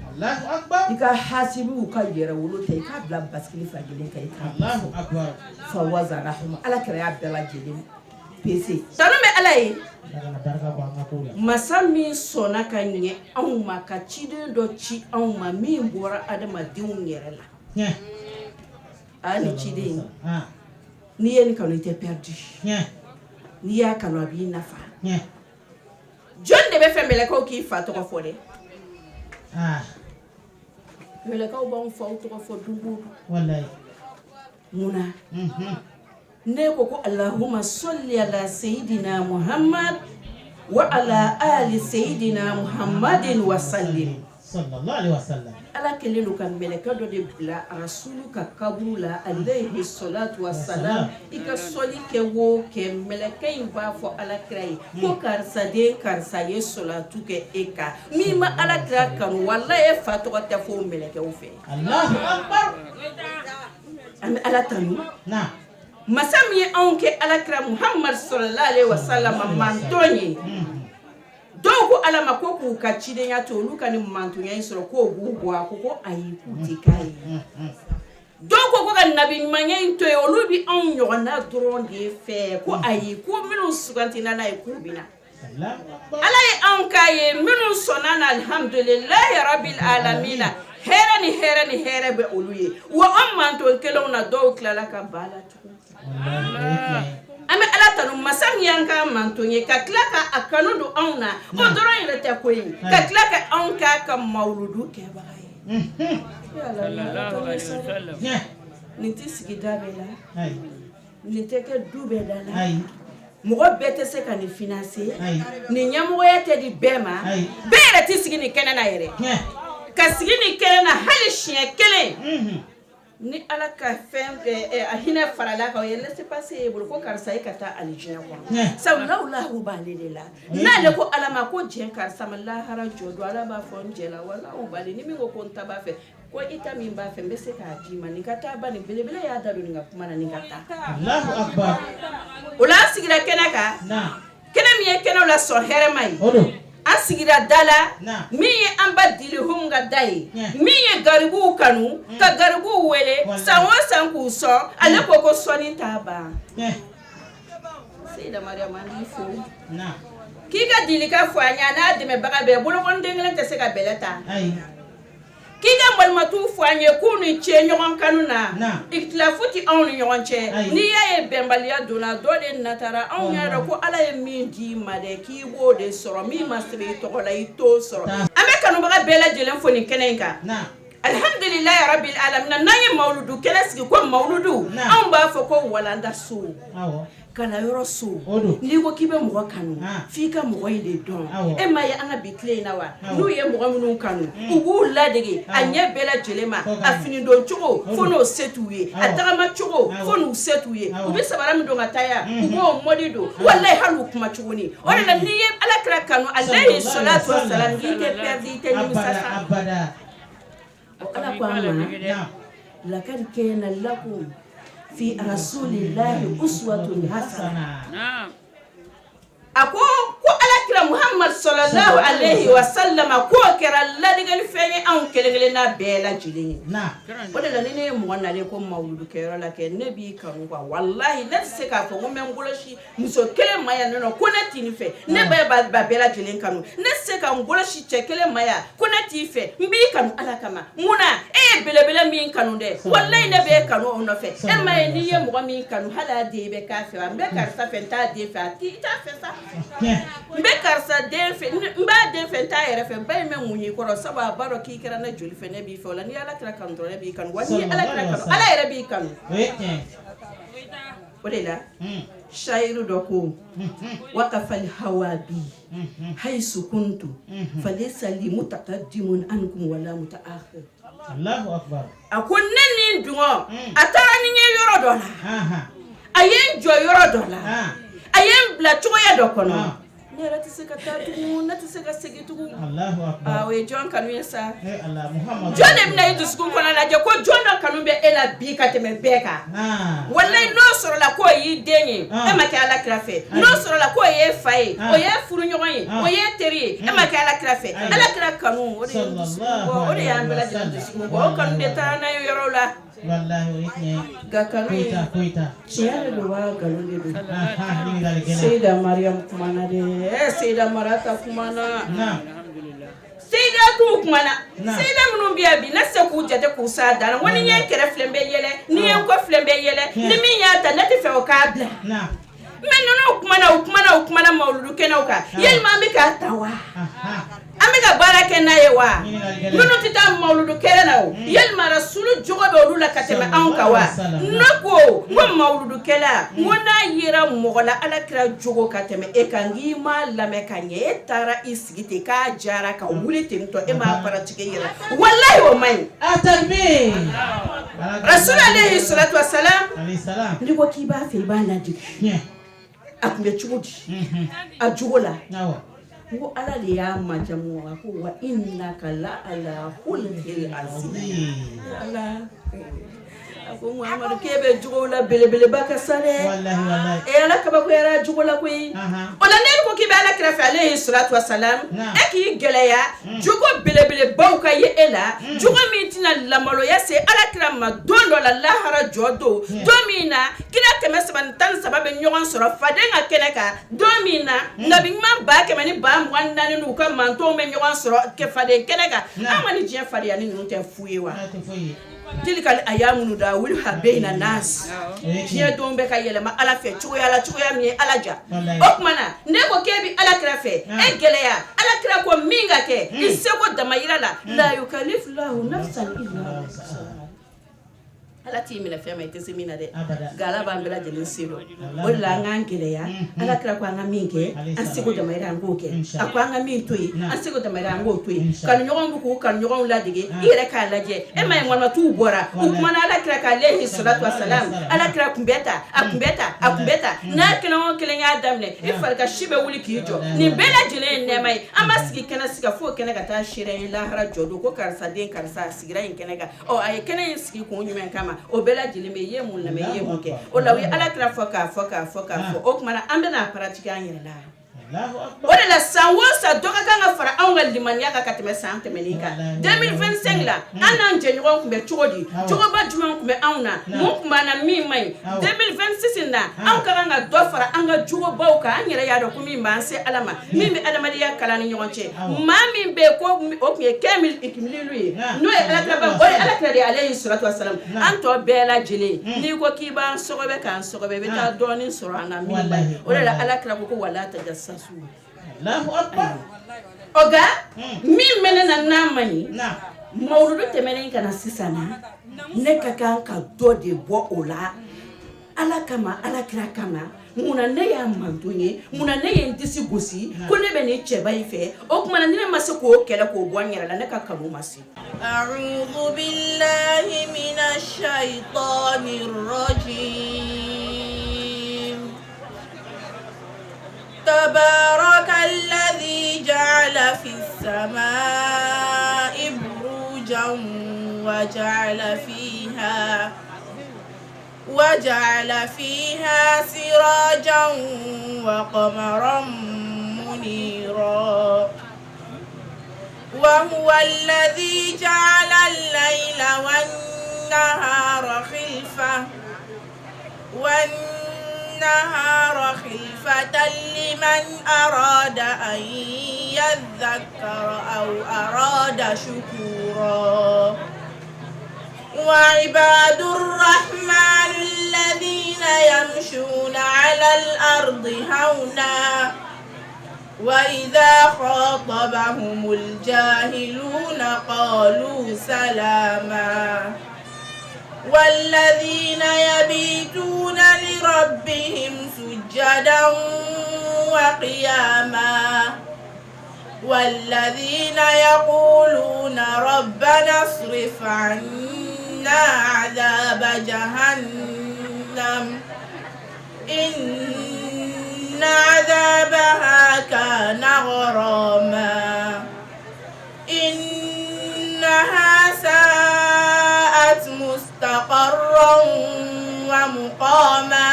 I ka hasibiw ka yɛrɛ wolo ta, i k'a bila basikili fankelen kan, i k'a fa wazanahum. Ala kɛra y'a bɛɛ lajɛlen pese. Tanu bɛ Ala ye, masa min sɔnna ka ɲɛ anw ma, ka ciden dɔ ci anw ma min bɔra adamadenw yɛrɛ la. A ni ciden, n'i ye nin kanu, i tɛ perdu. N'i y'a kanu, a b'i nafa. Jɔn de bɛ fɛ mɛlɛkɛw k'i fa tɔgɔ fɔ dɛ? Mɛlɛkɛw b'anw faw tɔgɔ fɔ don o don. Mun na ne ko ko alahuma sɔli ala seyidina Muhammad wa ala ali seyidina Muhammadin wa salim. Ala kɛlen don ka mɛlɛkɛ dɔ de bila rasulu ka kaburu la, alayhi salatu wa salam. I ka sɔli kɛ o kɛ, mɛlɛkɛ in b'a fɔ ala kira ye ko karisa den karisa ye sɔlatu kɛ e kan. N'i ma ala kira kanu, walahi e fa tɔgɔ tɛ fɔ o mɛlɛkɛw fɛ. An bɛ Ala tanu, masa min ye anw kɛ ala kira Muhammad sallallahu alaihi wasallam manton ye. Dɔw ko Ala ma ko k'u ka cidenya to, olu ka nin mantonya in sɔrɔ, k'o b'u bɔ. A ko ko ayi, k'u tɛ k'a ye. Dɔw ko ko ka nabi ɲumanya in to yen, olu bɛ anw ɲɔgɔnna dɔrɔn de fɛ. Ko ayi, ko minnu sugantina n'a ye, k'u bɛ na. Ala ye anw k'a ye, minnu sɔnna na, alhamdulilahi rabil alamina, hɛrɛ ni hɛrɛ ni hɛrɛ bɛ olu ye. Wa an manton kelenw na, dɔw tilala ka ba la tugun. An bɛ Ala tanu, masa min y'an ka manton ye, ka tila ka a kanu don anw na. O dɔrɔn yɛrɛ tɛ ko ye, ka tila ka anw k'a ka mawuludu kɛbaga ye. Nin tɛ sigida bɛɛ la, nin tɛ kɛ du bɛɛ da la, mɔgɔ bɛɛ tɛ se ka nin financer, nin ɲɛmɔgɔya tɛ di bɛɛ ma. Bɛɛ yɛrɛ tɛ sigi nin kɛnɛ na yɛrɛ, ka sigi nin kɛnɛ na hali siɲɛ kelen. Ni Ala ka fɛn a hinɛ farala kan, o ye laissez-passer ye bolo ko karisa e ka taa alijinɛ kɔnɔ, sabu lawulahu b'ale de la. N'ale ko Ala ma ko jɛn karisa ma lahara jɔ don, Ala b'a fɔ n jɛla wala bali. Ni min ko ko n ta b'a fɛ, ko i ta min b'a fɛ, n bɛ se k'a d'i ma. Nin ka taa ba, nin belebele y'a da don nin ka kuma na, nin ka taa. O la, an sigira kɛnɛ kan, kɛnɛ min ye kɛnɛw la sɔn hɛrɛma ye. An sigira da la min ye an ba Dilihum ka da ye, min ye garibuw kanu, ka garibuw wele san o san k'u sɔn. Ale ko ko sɔnni t'a ban. Seyida Mariam, an b'i fo k'i ka dilika fɔ an ye, a n'a dɛmɛbaga bɛɛ. Bolokɔniden kelen tɛ se ka bɛlɛ ta. K'i ka malimatu fɔ an ye k'u ni ce ɲɔgɔn kanu na, itilafu tɛ anw ni ɲɔgɔn cɛ. N'i y'a ye bɛnbaliya donna, dɔ de natara. Anw y'a dɔn ko Ala ye min d'i ma dɛ, k'i b'o de sɔrɔ. Min ma sɛbɛn i tɔgɔ la, i t'o sɔrɔ. An bɛ kanubaga bɛɛ lajɛlen fo nin kɛnɛ in kan, alihamdulilayi rabil alamina. N'an ye mawuludu kɛnɛ sigi ko mawuludu, anw b'a fɔ ko walanda so, kalanyɔrɔ so. N'i ko k'i bɛ mɔgɔ kanu, f'i ka mɔgɔ in de dɔn. E m'a ye an ka bi tile in na wa, n'u ye mɔgɔ minnu kanu, u b'u ladege a ɲɛ bɛɛ lajɛlen ma, a fini don cogo fo n'o se t'u ye, a tagama cogo fo n'u se t'u ye, u bɛ sabara min don ka taa yan, u b'o mɔdi don, walayi hali u kuma cogo ni. O de la, n'i ye ala kira kanu, alayhi salatu wasalam, k'i tɛ perdu, i tɛ nimisa sa. Ala ko an ma lakad kana lakum fi rasulillahi uswatun hasana. A ko ko ala kira Muhammad sallallahu alaihi wa sallam k'o kɛra ladegeli fɛn ye anw kelen kelenna bɛɛ lajɛlen ye. O de la, ni ne ye mɔgɔ nalen ko mawuludu kɛyɔrɔ la kɛ, ne b'i kanu quoi. Walahi, ne tɛ se k'a fɔ ko n bɛ n bolo si muso kelen ma yan nɔ ko ne t'i nin fɛ. Ne bɛ ba bɛɛ lajɛlen kanu. Ne tɛ se ka n bolo si cɛ kelen ma yan ko ne t'i fɛ. N b'i kanu Ala kama. Mun na? E ye belebele min kanu dɛ, walayi ne b'e kanu o nɔfɛ. E ma ye, n'i ye mɔgɔ min kanu, hali a den bɛ k'a fɛ wa. N bɛ karisa fɛ, n t'a den fɛ, a t'i t'a fɛ sa. N bɛ karisa den fɛ, n b'a den fɛ, n t'a yɛrɛ fɛ. Ba in bɛ mun y'i kɔrɔ? Sabu a b'a dɔn k'i kɛra ne joli fɛ, ne b'i fɛ. O la, n'i ye Ala kira kanu dɔrɔn, ne b'i kanu. Wa n'i ye Ala kira kanu, Ala yɛrɛ b'i kanu. O de la, shayiru dɔ ko waqafal hawa bi hayisu kuntu falaysa li mutaqaddimun ankum wala mutaakhir. A ko ne ni dungɔ a taara ni n ye yɔrɔ dɔ la, a ye n jɔ yɔrɔ dɔ la, a ye n bila cogoya dɔ kɔnɔ. Ne yɛrɛ tɛ se ka taa tugun, ne tɛ se ka segin tugun. O ye jɔn kanu ye sa? Jɔn de bɛna i dusukun kɔnɔ lajɛ ko jɔn dɔ kanu bɛ e la bi ka tɛmɛ bɛɛ kan? Walayi, n'o sɔrɔla k'o y'i den ye, e ma kɛ Ala kira fɛ. N'o sɔrɔla k'o y'e fa ye, o y'e furuɲɔgɔn ye, o y'e teri ye, e ma kɛ Ala kira fɛ. Ala kira kanu, o de ye dusukun bɔ, o de y'an bɛɛ lajɛlen dusukun bɔ. O kanu de taara n'a ye yɔrɔw la. Nka kanu ye tiɲɛ de don wa nkalon de don? Seyida Mariam kumana dɛ, Seyida Marata kumana, Seyidatuw kumana. Seyida minnu bɛ yan bi, ne tɛ se k'u jate k'u s'a dan na. N ko ni n ye n kɛrɛ filɛ n bɛ yɛlɛ, ni n ye n kɔ filɛ n bɛ yɛlɛ, ni min y'a ta ne tɛ fɛ o k'a bila. Mais ninnu kumana, u kumana, u kumana mawuludu kɛnɛw kan. Yalima an bɛ k'a ta wa? An bɛ ka baara kɛ n'a ye wa? Minnu tɛ taa mawuludu kɛnɛ na o, yalima rasulu jogo bɛ olu la ka tɛmɛ anw kan wa? Ne ko n ko mawuludukɛla, n ko n'a yera mɔgɔ la Ala kira jogo ka tɛmɛ e kan, k'i m'a lamɛn ka ɲɛ, e taara i sigi ten k'a jara ka wuli ten tɔ, e m'a pratiquer i yɛrɛ, walayi o man ɲi. Rasulu alayhi salatu wasalam, n'i ko k'i b'a fɛ, i b'a ladege. A tun bɛ cogo di a jogo la? N ko Ala de y'a majamu, a ko wa innaka la ala khuluqin azim. Ala a ko Muhamadu, k'e bɛ jogo la belebeleba ka sa dɛ. E Ala kabakoyara jogo la koyi. O la n'e ko k'i bɛ Ala kira fɛ alayhi salatu wasalam, e k'i gɛlɛya jogo belebelebaw ka ye e la, jogo min tɛna lamaloya se Ala kira ma don dɔ la, lahara jɔ don, don min na kira 313 bɛ ɲɔgɔn sɔrɔ faden ka kɛnɛ kan, don min na nabi ɲuman 124,000 n'u ka mantonw bɛ ɲɔgɔn sɔrɔ faden kɛnɛ kan. An ka ni diɲɛ fadenya ni ninnu tɛ fu ye wa? Tilkal ayamu nudawiluha bayna nas. Diɲɛ don bɛ ka yɛlɛma Ala fɛ cogoya la, cogoya min ye Ala ja. O tuma na ne ko k'e bɛ Ala kira fɛ, e gɛlɛya Ala kira ko min ka kɛ i seko damayira la. La yukalifullahu nafsan illa wus'aha. Ala t'i minɛ fɛn ma i tɛ se min na dɛ, nka Ala b'an bɛɛ lajɛlen se dɔn. O de la an k'an gɛlɛya. Ala kira ko an ka min kɛ an seko damayira, an k'o kɛ. A ko an ka min to yen an seko damayira, an k'o to yen. Kanuɲɔgɔnw bɛ k'u kanuɲɔgɔnw ladege, i yɛrɛ k'a lajɛ. E ma ye ŋɔnɔmatuw bɔra, u kumana Ala kira kan alayhi salatu wasalam. Ala kira kun bɛ ta, a kun bɛ ta, a kun bɛ ta. N'a kelen o kelen y'a daminɛ, i farikasi bɛ wuli k'i jɔ. Nin bɛɛ lajɛlen ye nɛɛma ye. An b'a sigi kɛnɛ sigi fo kɛnɛ ka taa seere ye lahara jɔ don ko karisa den karisa a sigira yen kɛnɛ kan. Ɔ, a ye kɛnɛ in sigi kun jumɛn kama? O bɛɛ lajɛlen bɛ i ye mun lamɛn, i ye mun kɛ? O la u ye Ala kira fɔ k'a fɔ k'a fɔ k'a fɔ. O tuma na an bɛna a pratiquer an yɛrɛ la. O de la san o san dɔ ka kan ka fara anw ka limaniya kan ka tɛmɛ san tɛmɛnen kan. 2025 la, an n'an jɛɲɔgɔn tun bɛ cogo di? Jogoba jumɛn tun bɛ anw na? Mun tun b'an na min man ɲi? 2026 na, anw ka kan ka dɔ fara an ka jogobaw kan. An yɛrɛ y'a dɔn ko min b'an se Ala ma, min bɛ adamadenya kala ni ɲɔgɔn cɛ. Maa min bɛ yen ko o tun ye kɛmil ikimililu ye, n'o ye alakira, o ye alakira de ye alayhi salatu wasalam. An tɔ bɛɛ lajɛlen, n'i ko k'i b'an sɔgɔbɛ k'an sɔgɔbɛ, i bɛ taa dɔɔnin sɔrɔ an na min man ɲi. O de la alakira ko wala tajassasu. O nka min bɛ ne na n'a man ɲi, mawuludu tɛmɛnen ka na sisan na, ne ka kan ka dɔ de bɔ o la Ala kama, Ala kira kama. Munna ne y'a manton ye? Munna ne ye n disi gosi ko ne bɛ nin cɛba in fɛ? O tuma na ni ne ma se k'o kɛlɛ k'o bɔ n yɛrɛ la, ne ka kanu ma se. أعوذ بالله من الشيطان الرجيم. تبارك الذي جعل في السماء بروجا وجعل فيها سراجا وقمرا منيرا. وهو الذي جعل الليل والنهار خلفة لمن أراد أن يذكر أو أراد شكورا. وعباد الرحمن الذين يمشون على الأرض هونا وإذا خاطبهم الجاهلون قالوا سلاما. والذين يبيتون لربهم سجدا وقياما. والذين يقولون ربنا اصرف عنا عذاب جهنم إن عذابها كان كان غراما إنها ساءت مستقرا ومقاما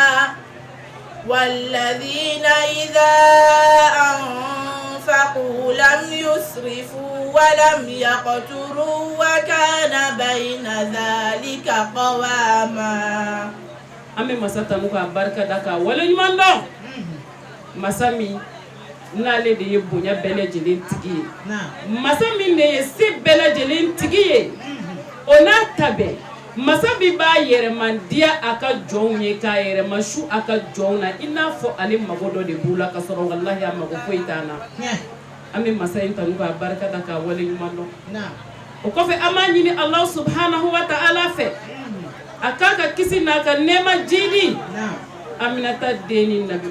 والذين إذا أنفقوا لم يسرفوا ولم يقتروا وكان بين ذلك قواما. An bɛ masa tanu k'a barika da k'a waleɲuman dɔn, masa min n'ale de ye bonya bɛɛ lajɛlen tigi ye, masa min de ye se bɛɛ lajɛlen tigi ye. O n'a ta bɛɛ, masa min b'a yɛrɛmandiya a ka jɔnw ye, k'a yɛrɛma su a ka jɔnw na, i n'a fɔ ale mago dɔ de b'u la, ka sɔrɔ walahi a mago foyi t'an na. An bɛ masa in tanu k'a barika da k'a waleɲuman dɔn. O kɔfɛ, an b'a ɲini Alahu subhanahu wa ta'ala fɛ, a k'a ka kisi n'a ka nɛɛma jidi Aminata den ni Nabi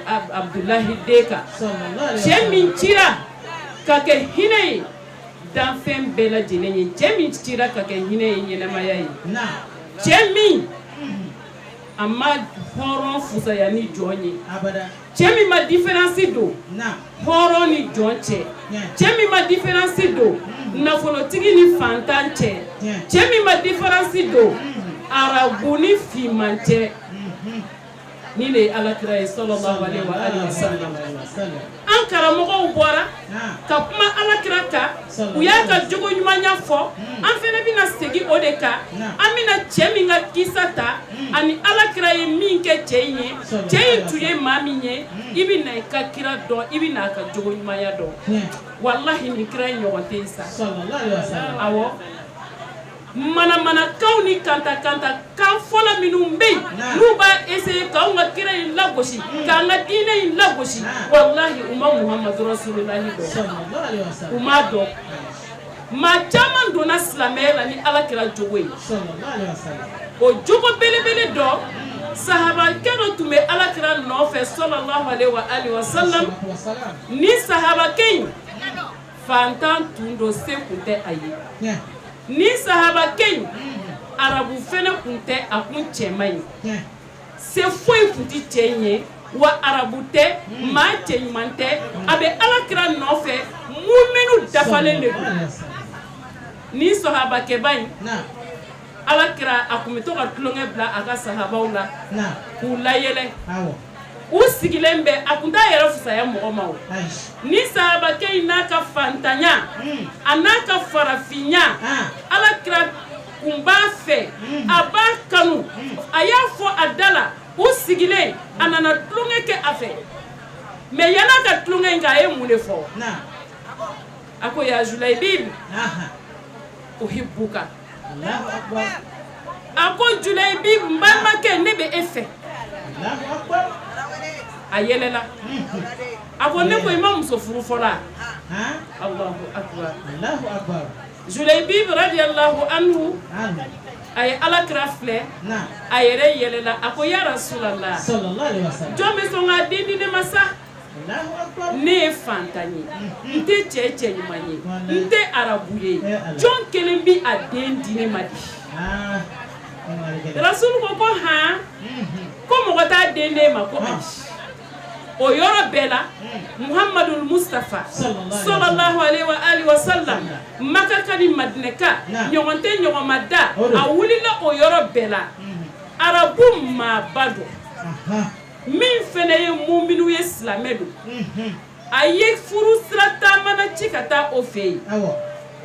Abdulahi den kan, cɛ min cira ka kɛ hinɛ ye danfɛn bɛɛ lajɛlen ye, cɛ min cira ka kɛ hinɛ ye ɲɛnɛmaya ye, cɛ min a ma hɔrɔn fusaya ni jɔn ye, cɛ min ma différence don hɔrɔn ni jɔn cɛ, cɛ min ma différence don nafolotigi ni fantan cɛ, cɛ min ma différence don arabu ni finman cɛ. Ni de ye alakira ye, sallallahu alaihi wa alihi wa sallam. An karamɔgɔw bɔra ka kuma alakira kan, u y'a ka jogo ɲumanya fɔ. An fana bɛna segin o de kan. An bɛna cɛ min ka kisa ta ani alakira ye min kɛ cɛ in ye, cɛ in tun ye maa min ye, i bɛ na i ka kira dɔn, i bɛ na a ka jogo ɲumanya dɔn. Walahi, nin kira in ɲɔgɔn tɛ yen sa. Awɔ, manamanakaw ni kanta kanta kan fɔlɔ minnu bɛ yen, n'u b'a essayer k'anw ka kira in lagosi, k'an ka diinɛ in lagosi, walahi u ma Muhamadu Rasulullahi dɔn, u m'a dɔn. Maa caman donna silamɛya la ni ala kira jogo ye. O jogo belebele dɔ, sahabakɛ dɔ tun bɛ ala kira nɔfɛ, sallallahu alaihi wa alihi wa sallam. Ni sahabakɛ in fantan tun don, se kun tɛ a ye. Ni sahabakɛ in arabu fɛnɛ kun tɛ, a kun cɛ man ɲi, se foyi kun ti cɛ in ye, wa arabu tɛ, maa cɛ ɲuman tɛ. A bɛ ala kira nɔfɛ, muminu dafalen de don. Ni sahabakɛba in, ala kira a kun bɛ to ka tulonkɛ bila a ka sahabaw la k'u layɛlɛ. U sigilen bɛ, a kun t'a yɛrɛ fisaya mɔgɔ ma. O ni sahabakɛ in n'a ka fantanya, a n'a ka farafinya, ala kira kun b'a fɛ, a b'a kanu. A y'a fɔ a da la, u sigilen, a nana tulonkɛ kɛ a fɛ. Mais yann'a ka tulonkɛ in kɛ, a ye mun de fɔ? A ko: ya Julaibib, uhibbuka. A ko: Julaibib, n balimakɛ, ne bɛ e fɛ. A yɛlɛla, a ko: ne ko i ma muso furu fɔlɔ? Allahu akbar. Julaibib radiyallahu anhu, a ye ala kira filɛ, a yɛrɛ yɛlɛla, a ko: ya Rasulallah, jɔn bɛ sɔn k'a den di ne ma sa? Ne ye fantan ye, n tɛ cɛ cɛ ɲuman ye, n tɛ arabu ye, jɔn kelen bi a den di ne ma di? Rasul ko ko han, ko mɔgɔ t'a den d'e ma? Ko ayi. O yɔrɔ bɛɛ la, Muhamadul Mustafa sallallahu alaihi wa alihi wa sallam, Makaka ni Madinɛka ɲɔgɔn tɛ ɲɔgɔn ma da, a wulila o yɔrɔ bɛɛ la. Arabu maaba dɔ min fɛnɛ ye muminu ye, silamɛ don, a ye furu sira taamana ci ka taa o fɛ yen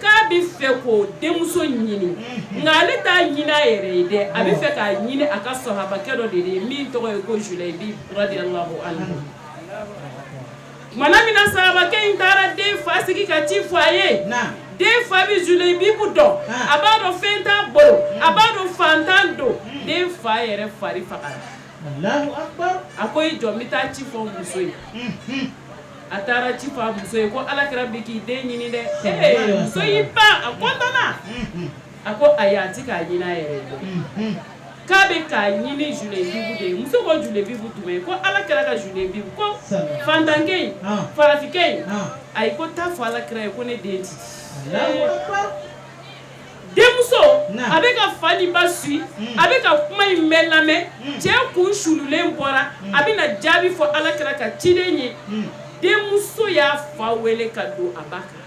k'a bɛ fɛ k'o denmuso ɲini. Nka ale t'a ɲini a yɛrɛ ye dɛ, a bɛ fɛ k'a ɲini a ka sahabakɛ dɔ de ye min tɔgɔ ye ko Julaibib radiyallahu anhu. Tumana min na sahabakɛ in taara den fa sigi ka ci fɔ a ye, den fa bɛ Julaibib dɔn, a b'a dɔn fɛn t'a bolo, a b'a dɔn fantan don. Den fa yɛrɛ fari fagara. A ko: i jɔ, n bɛ taa ci fɔ muso ye. A taara ci fɔ a muso ye ko ala kira bi k'i den ɲini dɛ. Ee, muso y'i ban, a kɔntana. A ko ayi, a ti k'a ɲini a yɛrɛ ye, k'a bɛ k'a ɲini Julebibu de ye. Muso ko: Julebibu jumɛn? Ko ala kira ka Julebibu. Ko fantankɛ in, farafinkɛ in. Ayi, ko taa fɔ ala kira ye ko ne den ti. Denmuso a bɛ ka fa ni ba suit, a bɛ ka kuma in bɛɛ lamɛn. Cɛ kun sululen bɔra, a bɛ na jaabi fɔ ala kira ka ciden ye. Denmuso y'a fa wele ka don a ba kan.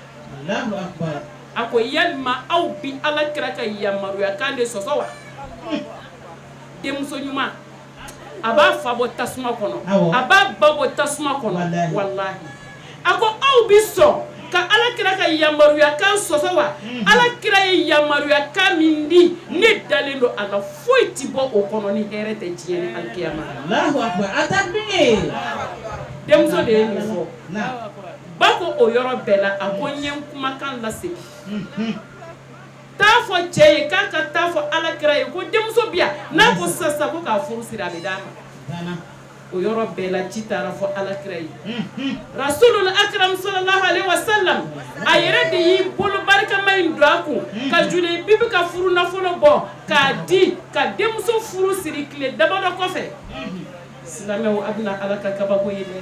A ko yalima aw bi ala kira ka yamaruya kan de sɔsɔ wa? Denmuso ɲuman a b'a fa bɔ tasuma kɔnɔ, a b'a ba bɔ tasuma kɔnɔ, walahi. A ko aw bi sɔn ka ala kira ka yamaruya kan sɔsɔ wa? Ala kira ye yamaruya kan min di, ne dalen don a la, foyi ti bɔ o kɔnɔ ni hɛrɛ tɛ diɲɛ ni alikiyama. Denmuso de ye nin fɔ. Ba ko o yɔrɔ bɛɛ la, a ko n ye n kumakan lasegin, taa fɔ cɛ ye k'a ka taa fɔ ala kira ye ko denmuso bi yan, n'a ko sisan ko k'a furu siri, a bɛ d'a ma. O yɔrɔ bɛɛ la, ci taara fɔ ala kira ye. Rasulul akram sallallahu alaihi wasallam, a yɛrɛ de y'i bolo barikama in don a kun ka Julebibi ka furu nafolo bɔ k'a di ka denmuso furu siri tile damadɔ kɔfɛ. Silamɛw, a bɛna ala ka kabako ye dɛ.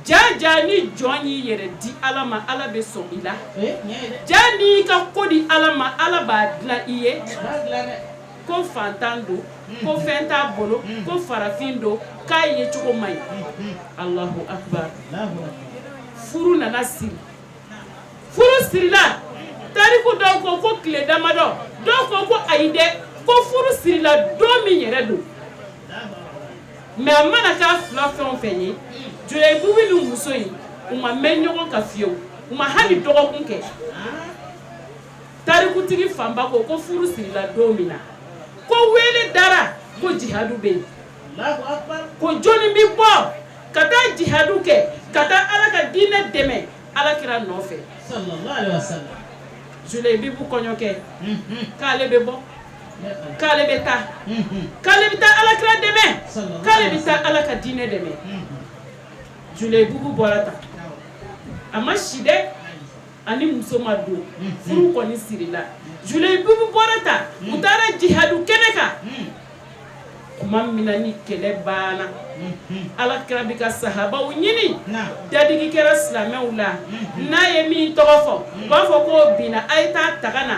Ja ja, ni jɔn y'i yɛrɛ di ala ma, ala bɛ sɔn i la. Ja, n'i y'i ka ko di ala ma, ala b'a dilan i ye. Ko fantan don, ko fɛn t'a bolo, ko farafin don, k'a ye cogo man ɲi. Allahu akbar. Furu nana siri. Furu sirila, tariku dɔw ko ko tile damadɔ, dɔw ko ko ayi dɛ, ko furu sirila don min yɛrɛ don. Mais a mana k'a fila fɛn o fɛn ye, Julebibi ni muso in, u ma mɛn ɲɔgɔn kan fiyewu, u ma hali dɔgɔkun kɛ. Tarikutigi fanba ko ko furu sirila don min na, ko wele dara ko jihadu bɛ yen, ko jɔnni bɛ bɔ ka taa jihadu kɛ, ka taa ala ka diinɛ dɛmɛ ala kira nɔfɛ. Julebibu kɔɲɔkɛ k'ale bɛ bɔ, k'ale bɛ taa, k'ale bɛ taa ala kira dɛmɛ, k'ale bɛ taa ala ka diinɛ dɛmɛ. Julebibu bɔra tan, a ma si dɛ, ani muso ma don, furu kɔni sirila. Julebibu bɔra ta, u taara jihadu kɛnɛ kan. Tuma min na ni kɛlɛ banna, ala kira bɛ ka sahabaw ɲini, dadigi kɛra silamɛw la. N'a ye min tɔgɔ fɔ, u b'a fɔ ko binna, a ye taa taga na.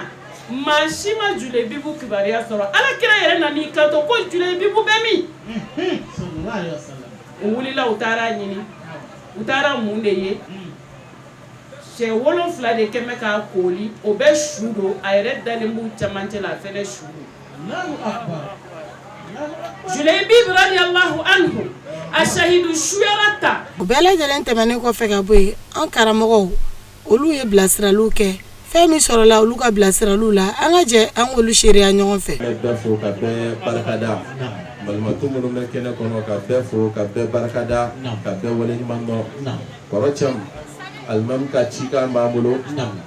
Maa si ma Julebibu kibaruya sɔrɔ. Ala kira yɛrɛ nan'i kanto ko Julebibu bɛ min? U wulila, u taara ɲini. U taara mun de ye? Cɛ 7 de kɛmɛ k'a kooli, o bɛ su don, a yɛrɛ dalen b'u camancɛ la, a fɛnɛ su don. Julebibu radiyallahu anhu, a sahidu suyara ta. O bɛɛ lajɛlen tɛmɛnen kɔfɛ ka bɔ yen, an karamɔgɔw, olu ye bilasiraliw kɛ. Fɛn min sɔrɔla olu ka bilasiraliw la, an ka jɛ an k'olu seereya ɲɔgɔn fɛ. Bɛ bɛɛ fo ka bɛɛ barikada. Balimatu minnu bɛ kɛnɛ kɔnɔ, ka bɛɛ fo ka bɛɛ barikada, ka bɛɛ waleɲuman dɔn. Kɔrɔ Camu, alimami ka cikan b'an bolo.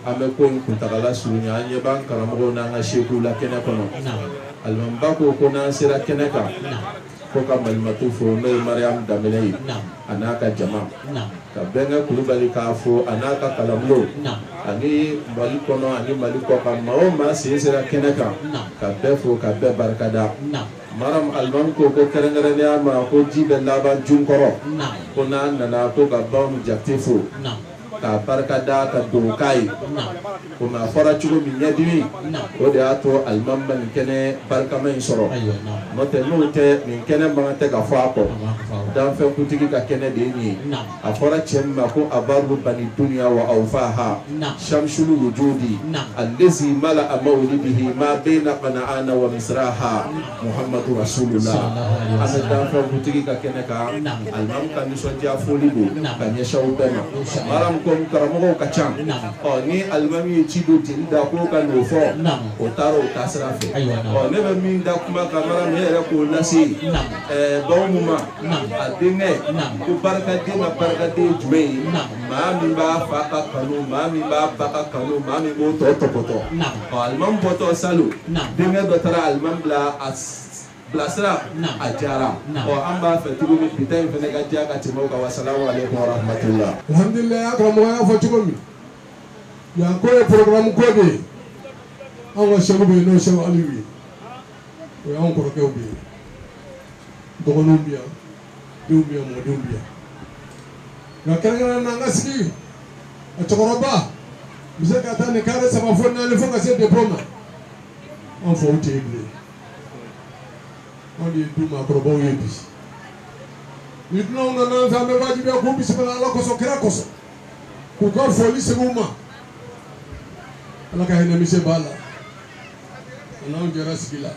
An bɛ ko in kuntagala surunya. An ɲɛ b'an karamɔgɔw n'an ka sekuw la kɛnɛ kɔnɔ. Alimamiba ko ko n'an sera kɛnɛ kan, ko ka malimatu fo, n'o ye Mariam Danbɛlɛ ye, a n'a ka jama, ka bɛnkɛ Kulubali k'a fo, a n'a ka kalanbulon, ani Mali kɔnɔ ani Mali kɔkan, maa o maa sen sera kɛnɛ kan, ka bɛɛ fo ka bɛɛ barikada. Maram, alimami ko ko kɛrɛnkɛrɛnnenya ma ko ji bɛ laban jun kɔrɔ, ko n'a nana ko ka Bamu Jakite fo k'a barika da, ka don k'a ye. Komi a fɔra cogo min, ɲɛdimi o de y'a to alimami ma nin kɛnɛ barikama in sɔrɔ. N'o tɛ, n'o tɛ, nin kɛnɛ man kan tɛ ka fɔ a kɔ. Danfɛnkutigi ka kɛnɛ de ye nin ye. A fɔra cɛ min ma ko abaru bani dunya wa awfaha, shamsul wujudi allazi mala mawlidihi ma bayna qana'ana wa misraha, muhammadu rasulullah. An bɛ danfɛnkutigi ka kɛnɛ kan. Alimami ka nisɔndiya foli don ka ɲɛsin aw bɛɛ ma. Maram, ko karamɔgɔw ka ca. Ɔ, ni alimami ye ci don jeli da ko ka n'o fɔ, o taara o taasira fɛ. Ɔ, ne bɛ min da kuma kan, maram, e yɛrɛ k'o lase baw ma, a denkɛ ko barikaden ka barikaden ye jumɛn ye? Maa min b'a fa ka kanu, maa min b'a ba ka kanu, maa min b'o tɔ tɔpɔtɔ. Ɔ, alimami bɔtɔ salon, denkɛ dɔ taara alimami bila a bilasira, a diyara. Ɔ, an b'a fɛ tuguni bi ta in fana ka diya ka tɛmɛ o kan. Wasalamu aleykum warahmatulah. Alhamdulilayi, an karamɔgɔ y'a fɔ cogo min, yan ko ye programme ko de ye. Anw ka sɛku bɛ yen, n'o ye Sɛku Aliyu ye, o y'anw kɔrɔkɛw de ye. Dɔgɔninw bɛ yan, denw bɛ yan, mɔdenw bɛ yan. Nka kɛrɛnkɛrɛnnen na, an ka sigi a cɛkɔrɔba bɛ se ka taa nin carré saba fo naani fo ka se dépôt ma. An faw tɛ yen bilen, anw de ye du maakɔrɔbaw ye bi. Ni dunanw nana an fɛ, an bɛ wajibiya k'u bisimila Ala kosɔn, kira kosɔn, k'u ka foli segin u ma. Ala ka hinɛ mise b'a la, a n'anw jɛra sigi la.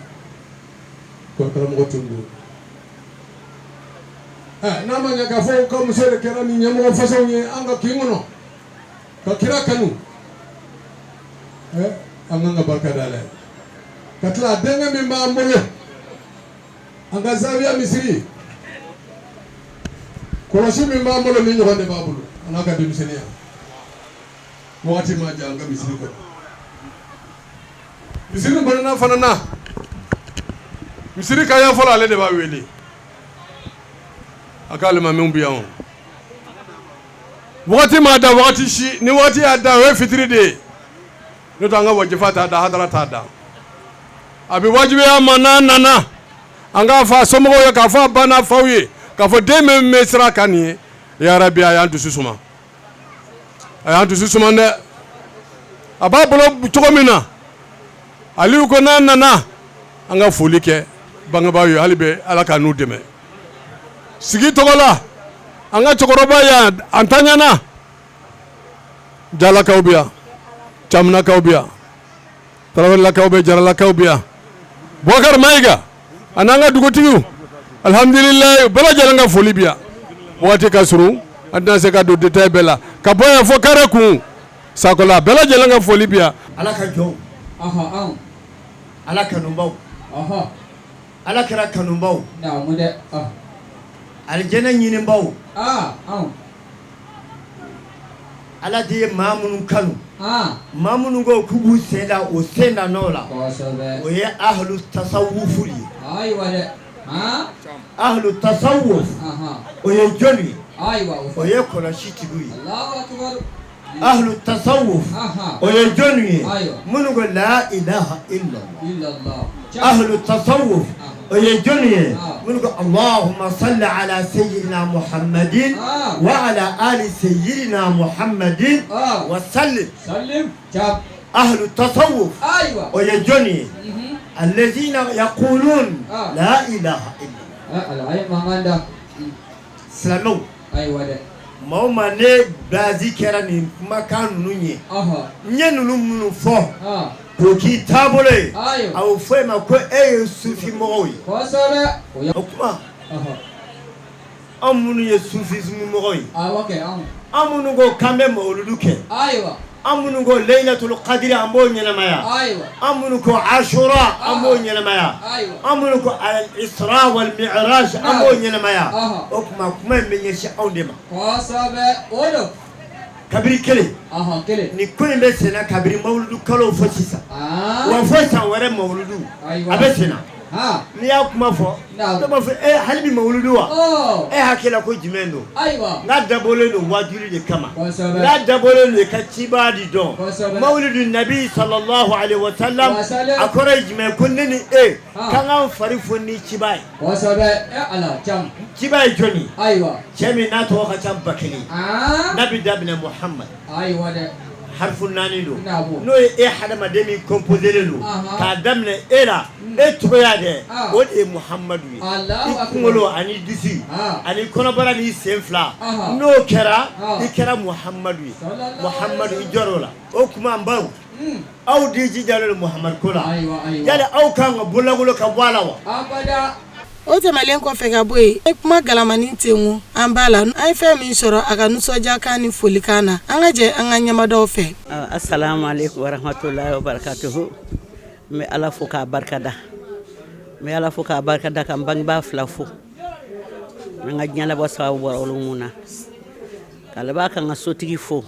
Kɔrɔ karamɔgɔ tun don. N'a ma ɲɛ k'a fɔ ka muso de kɛra ni ɲɛmɔgɔ fasɔnw ye an ka kin kɔnɔ ka kira kanu, an kan ka barika da Ala ye. Ka tila denkɛ min b'an bolo, an ka zawiya misiri kɔlɔsi min b'an bolo, ni ɲɔgɔn de b'a bolo, a n'a ka denmisɛnninya. Wagati ma jan an ka misiri kɔnɔ, misiri kɔnɔna fana na, misiri ka yan fɔlɔ, ale de b'a wele a k'ale ma min bɛ yan. Wagati ma da wagati si ni wagati y'a da, o ye fitiri de ye. N'o tɛ, an ka wajifa t'a da, hadara t'a da. A bɛ wajibiya ma, n'a nana, an k'a fɔ a somɔgɔw ye, k'a fɔ a ba n'a faw ye, k'a fɔ den min bɛ sira kan nin ye, yarabi, a y'an dusu suma, a y'an dusu suma dɛ. A b'a bolo cogo min na, Aliyu ko n'a nana, an ka foli kɛ bangebaaw ye. Hali bɛ Ala ka n'u dɛmɛ sigi tɔgɔ la. An ka cɛkɔrɔba yan, an taɲana Jalakaw bɛ yan, Camunakaw bɛ yan, Tarawelelakaw bɛ, Jaralakaw bɛ yan, Bubakari Mayiga ani an ka dugutigiw, alihamdulilayi, bɛɛ lajɛlen ka foli bɛ yan. Waati ka surun, an tɛna se ka don détail bɛɛ la. Ka bɔ yan fɔ kare kun Sakɔla, bɛɛ lajɛlen ka foli bɛ yan. Ala ka jɔnw, Ala kanubaw, Ala kira kanubaw, alijɛnɛ ɲinibaw, Ala de ye maa minnu kanu, maa minnu ko k'u b'u sen da o sen da nɔ la, o ye ahlu tasawufu ye. Ahlu tasawuf, o ye jɔn ye? O ye kɔlɔsi tigiw ye. Ahlu tasawuf, o ye jɔn ye? Minnu ko la ilaha illallah. Ahlu tasawuf, o ye jɔn ye? Minnu ko allahumma salli ala sayyidina muhammadin wa ala ali sayyidina muhammadin wa sallim. Ahlu tasawuf, o ye jɔn ye? Allazina yaqulun la ilaha illallah. Silamɛw, maa o maa ne base kɛra nin kumakan ninnu ye, n ye ninnu minnu fɔ k'o k'i taabolo ye, a bɛ fɔ e ma ko e ye sufi mɔgɔw ye. O tuma, anw minnu ye sufisme mɔgɔw ye, anw minnu ko k'an bɛ mawuludu kɛ, an minnu ko Laylatul Qadr an b'o ɲɛnamaya, an minnu ko Ashura an b'o ɲɛnamaya, an minnu ko al Isra wal Mi'raj an b'o ɲɛnamaya, o tuma kuma in bɛ ɲɛsin anw de ma. Kabiri kelen ni ko in bɛ senna, kabiri mawuludu kalo fo sisan, wa fo san wɛrɛ mawuludu a bɛ senna. N'i y'a kuma fɔ, dɔw b'a fɔ e hali bi mawuludu wa? E hakili ko jumɛn don? N'a dabɔlen don wajuli de kama, n'a dabɔlen don i ka ciba de dɔn. Mawuludu nabi sallallahu alaihi wa sallam, a kɔrɔ ye jumɛn? Ko ne ni e k'an k'an fari foni ni ciba ye. Ciba ye jɔn ye? Cɛ min n'a tɔgɔ ka ca 1000, n'a bɛ daminɛ Muhamad, harifu naani don, n'o ye e hadamaden min composé don k'a daminɛ e la, e tɔgɔya dɛ, o de ye Muhamadu ye. I kunkolo ani disi ani kɔnɔbara ni sen fila, n'o kɛra, i kɛra Muhamadu ye. Muhamadu, i jɔr'o la. O tuma n baw, aw de jijalen don Muhamadu ko la, yali aw kan ka bololangolo ka bɔ a la wa? O tɛmɛnlen kɔfɛ ka bɔ yen, an ye kuma galamani tenku an b'a la. An ye fɛn min sɔrɔ a ka nisɔndiyakan ni folikan na, an ka jɛ an ka ɲɛmadaw fɛ. Asalamu aleykum warahmatulahi wabarakatuhu. N bɛ Ala fo k'a barikada, n bɛ Ala fo k'a barikada, ka n bangebaa fila fo, n ka diɲɛlabɔ sababu bɔra olu mun na, ka laban ka n ka sotigi fo.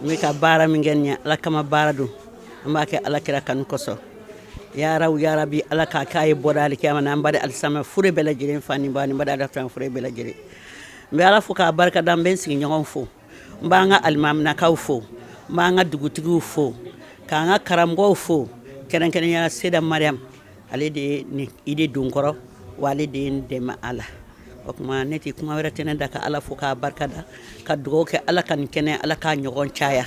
N bɛ ka baara min kɛ nin ye, Ala kama baara don, an b'a kɛ Ala kira kanu kosɔn. Yaraw yarabi, Ala k'a k'a ye bɔda alikiyama na. An ba alisilamɛ fure bɛɛ lajɛlen, fa ni ba ni ba fɛn fure bɛɛ lajɛlen. N bɛ Ala fo k'a barikada, n bɛ n sigiɲɔgɔnw fo, n b'an ka alimaminakaw fo, n b'an ka dugutigiw fo, k'an ka karamɔgɔw fo, kɛrɛnkɛrɛnya Seda Mariam. Ale de ye nin idée don kɔrɔ, wa ale de ye n dɛmɛ a la. O tuma ne tɛ kuma wɛrɛ tɛ ne da ka Ala fo k'a barika da, ka dugawu kɛ Ala ka nin kɛnɛ, Ala k'a ɲɔgɔn caya,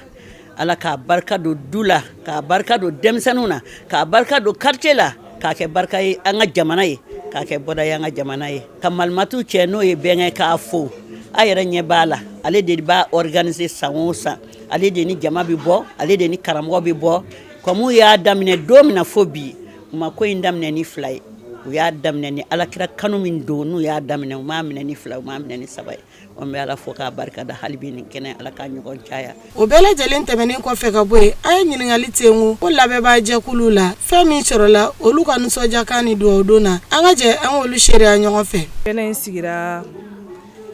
Ala k'a barika don du la, k'a barika don denmisɛnninw na, k'a barika don quartier la, k'a kɛ barika ye an ka jamana ye. k'a kɛ bɔda ye an ka jamana ye. Ka malimatu cɛ n'o ye bɛnkɛ k'a fo, a yɛrɛ ɲɛ b'a la, ale de b'a organiser san o san, ale de ni jama bɛ bɔ, ale de ni karamɔgɔ bɛ bɔ. Comme u y'a daminɛ don min na fo bi, u ma ko in daminɛ ni fila ye, u y'a daminɛ ni alakira kanu min don n'u y'a daminɛ, u m'a minɛ ni fila, u m'a minɛ ni saba ye. An bɛ Ala fo k'a barika da hali bi nin kɛnɛ Ala k'a ɲɔgɔn caya. O bɛɛ lajɛlen tɛmɛnen kɔfɛ ka bɔ yen, an ye ɲininkali tengu ko labɛnbaajɛkulu la, fɛn min sɔrɔla olu ka nisɔndiyakan ni dugawudon na, an ka jɛ an k'olu seereya ɲɔgɔn fɛ. Kɛnɛ in sigira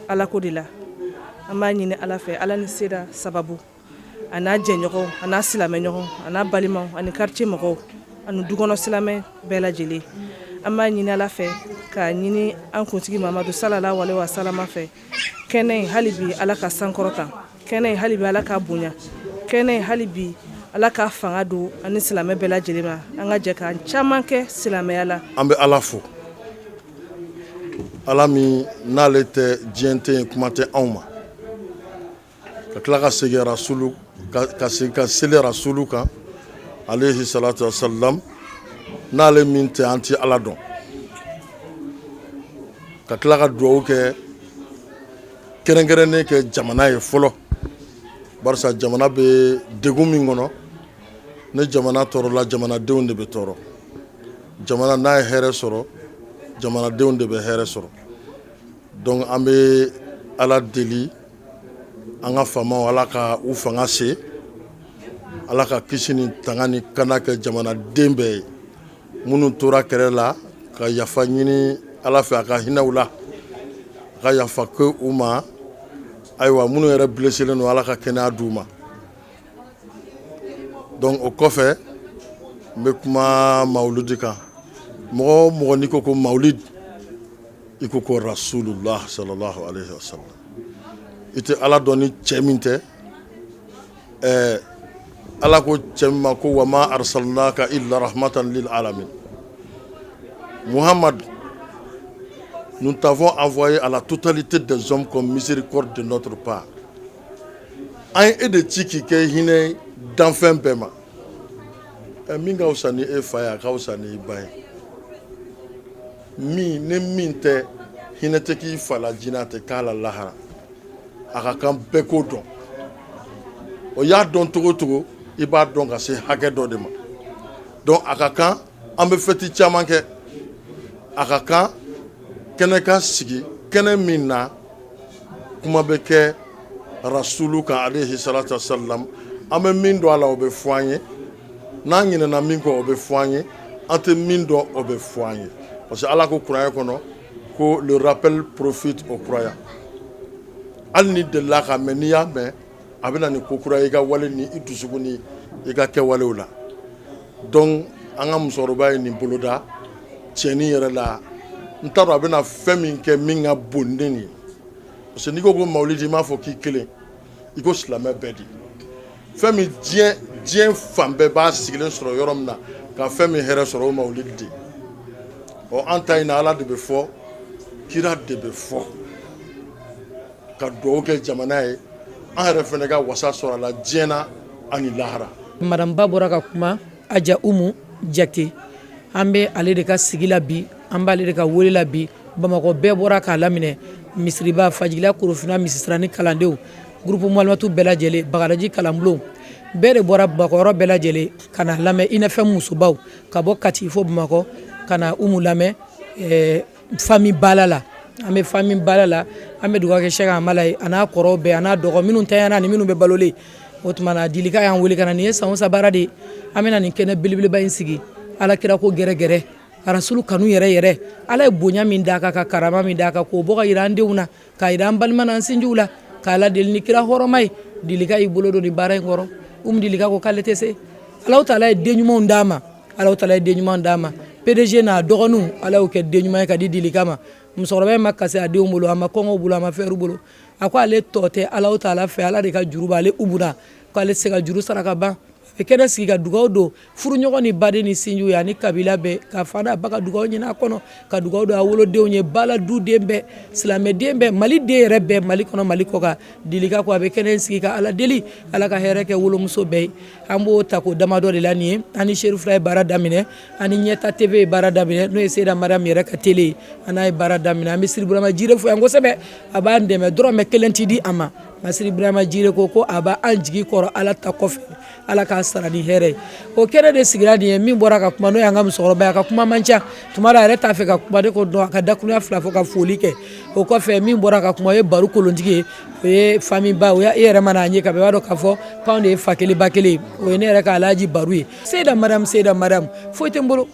Alako de la, an b'a ɲini Ala fɛ, Ala ni sera sababu a n'a jɛɲɔgɔnw, a n'a silamɛɲɔgɔnw, a n'a balimaw ani quartier mɔgɔw ani dukɔnɔ silamɛ bɛɛ lajɛlen. An b'a ɲini Ala fɛ k'a ɲini an kuntigi Mamadu sallallahu alaihi wa salama fɛ, kɛnɛ in hali bi Ala ka sankɔrɔta, kɛnɛ in hali bi Ala ka bonya, kɛnɛ in hali bi Ala ka fanga don ani silamɛ bɛɛ lajɛlen ma, an ka jɛ k'an caman kɛ silamɛya la. An bɛ Ala fo, Ala min n'ale tɛ diɲɛ tɛ yen, kuma tɛ anw ma. Ka tila ka segin rasulu ka segin ka seli rasulu kan alayhi salatu wasalam, n'ale min tɛ an tɛ Ala dɔn. Ka tila ka dugawu kɛ kɛrɛnkɛrɛnnen kɛ jamana ye fɔlɔ, barisa jamana bɛ degun min kɔnɔ, ni jamana tɔɔrɔla, jamanadenw de bɛ tɔɔrɔ. Jamana n'a ye hɛrɛ sɔrɔ, jamanadenw de bɛ hɛrɛ sɔrɔ. Donc an bɛ Ala deli, an ka faamaw, Ala ka u fanga se, Ala ka kisi ni tanga ni kana kɛ jamanaden bɛɛ ye. Minnu tora kɛlɛ la, ka yafa ɲini Ala fɛ a ka hinɛ u la, a ka yafa kɛ u ma. Ayiwa, minnu yɛrɛ blesselen don, Ala ka kɛnɛya d'u ma. Donc o kɔfɛ, n bɛ kuma mawuludi kan. Mɔgɔ o mɔgɔ n'i ko ko mawulid, i ko ko rasulullah sallallahu alaihi wasallam. I tɛ Ala dɔn ni cɛ min tɛ. Ɛɛ, Ala ko cɛ min ma ko wama arsalnaka illa rahmatan lil alamin, Muhammad, nous t'avons envoyé à la totalité des hommes comme miséricorde de notre part. An ye e de ci k'i kɛ hinɛ danfɛn bɛɛ ma. Ɛ, min ka fisa ni e fa ye, a ka fisa ni i ba ye. Min ni min tɛ, hinɛ tɛ k'i fa la jinɛ, a tɛ k'a la lahara. A ka kan bɛɛ k'o dɔn. O y'a dɔn cogo o cogo, i b'a dɔn ka se hakɛ dɔ de ma. Donc a ka kan an bɛ fɛti caman kɛ, a ka kan kɛnɛ ka sigi, kɛnɛ min na kuma bɛ kɛ rasulu kan alayhi salatu wasalam. An bɛ min dɔn a la, o bɛ fɔ an ye. N'an ɲinɛna min kɔ, o bɛ fɔ an ye. An tɛ min dɔn, o bɛ fɔ an ye, parce que Ala ko kuranɛ kɔnɔ ko le rappel profite aux croyants. Hali ni delila k'a mɛn, n'i y'a mɛn, a bɛ na ni ko kura ye i ka wale ni i dusukun ni i ka kɛwalew la. Donc an ka musokɔrɔba ye nin boloda cɛnin yɛrɛ la. N t'a dɔn a bɛna fɛn min kɛ min ka bon ni nin ye, parce que n'i ko ko mawulidi, i m'a fɔ k'i kelen, i ko silamɛ bɛɛ de. Fɛn min diɲɛ fan bɛɛ b'a sigilen sɔrɔ yɔrɔ min na ka fɛn min hɛrɛ sɔrɔ, o mawulidi de. Ɔ, an ta in na, Ala de bɛ fɔ, kira de bɛ fɔ, ka dugawu kɛ jamana ye, an yɛrɛ fana ka wasa sɔrɔ a la diɲɛ na ani lahara. Madame Ba bɔra ka kuma, Aja Umu Jate. An bɛ ale de ka sigi la bi, an b'ale de ka wele la bi. Bamakɔ bɛɛ bɔra k'a laminɛ, misiriba, Fajigila, Korofina, misisira ni kalandenw, groupe malimatu bɛɛ lajɛlen, Bagadaji kalanbulon bɛɛ de bɔra Bamakɔ yɔrɔ bɛɛ lajɛlen ka na lamɛn. INFM musobaw ka bɔ Kati fo Bamakɔ ka na Umu lamɛn. Famille bala la, an bɛ famille bala la. An bɛ dugawu kɛ Sɛki Hamala ye, a n'a kɔrɔw bɛɛ, a n'a dɔgɔ minnu tanyana ani minnu bɛ balolen. O tuma na, Dilika y'an wele ka na. Nin ye san o san baara de ye. An bɛna nin kɛnɛ belebeleba in sigi, Ala kira ko gɛrɛgɛrɛ, rasulu kanu yɛrɛ yɛrɛ. Ala ye bonya min d'a kan, ka karama min d'a kan, k'o bɔ ka yira an denw na, k'a yira an balima n'an sinjiw la, k'a la deli ni kira hɔrɔma ye. Dilika y'i bolo don nin baara in kɔrɔ. Umu Dilika ko k'ale tɛ se. Alahu taala ye den ɲumanw d'a ma, Alahu taala ye den ɲuman d'a ma. PDG n'a dɔgɔninw, Ala y'o kɛ den ɲuman ye ka di Dilika ma. Musokɔrɔba in ma kasi a denw bolo, a ma kɔngɔ bolo, a ma fɛrɛ bolo. A ko ale tɔ tɛ Alahu taala fɛ, Ala de ka juru b'ale Umu na, k'ale tɛ se ka juru sara ka ban. A bɛ kɛnɛ sigi ka dugawu don furuɲɔgɔn ni baden ni sinjiw ye ani kabila bɛɛ, ka fa n'a ba ka dugawu ɲini a kɔnɔ, ka dugawu don a wolodenw ye, bala duden bɛɛ, silamɛden bɛɛ, Mali den yɛrɛ bɛɛ, Mali kɔnɔ Mali kɔkan. Dilika ko a bɛ kɛnɛ sigi ka Ala deli, Ala ka hɛrɛ kɛ wolomuso bɛɛ ye. An b'o ta ko damadɔ de la nin ye. An ni Serifula ye baara daminɛ, an ni Ɲɛta TV ye baara daminɛ, n'o ye Seyida Mariam yɛrɛ ka télé ye, an n'a ye baara daminɛ. An bɛ Siri Burama Jire fo yan kosɛbɛ, a b'an dɛmɛ, dɔrɔmɛ kelen ti di a ma. Nka Siri Burama Jire ko a b'an jigi kɔrɔ Ala ta kɔfɛ, Ala k'a sara ni hɛrɛ ye. O kɛnɛ de sigira nin ye. Min bɔra ka kuma, n'o y'an ka musokɔrɔba ye, a ka kuma man ca, tuma dɔ a yɛrɛ t'a fɛ ka kuma, ne ko dɔn a ka dakurunya fila fɔ ka foli kɛ. O kɔfɛ min bɔra ka kuma, o ye baro kolontigi ye, o ye famiba, o e yɛrɛ mana a ɲɛ ka bɛn, i b'a dɔn k'a fɔ k'anw de ye fa kelen ba kelen ye. O ye ne yɛrɛ ka Alhaji Baru ye. Seyida Mariam, Seyida Mariam, foyi tɛ n bolo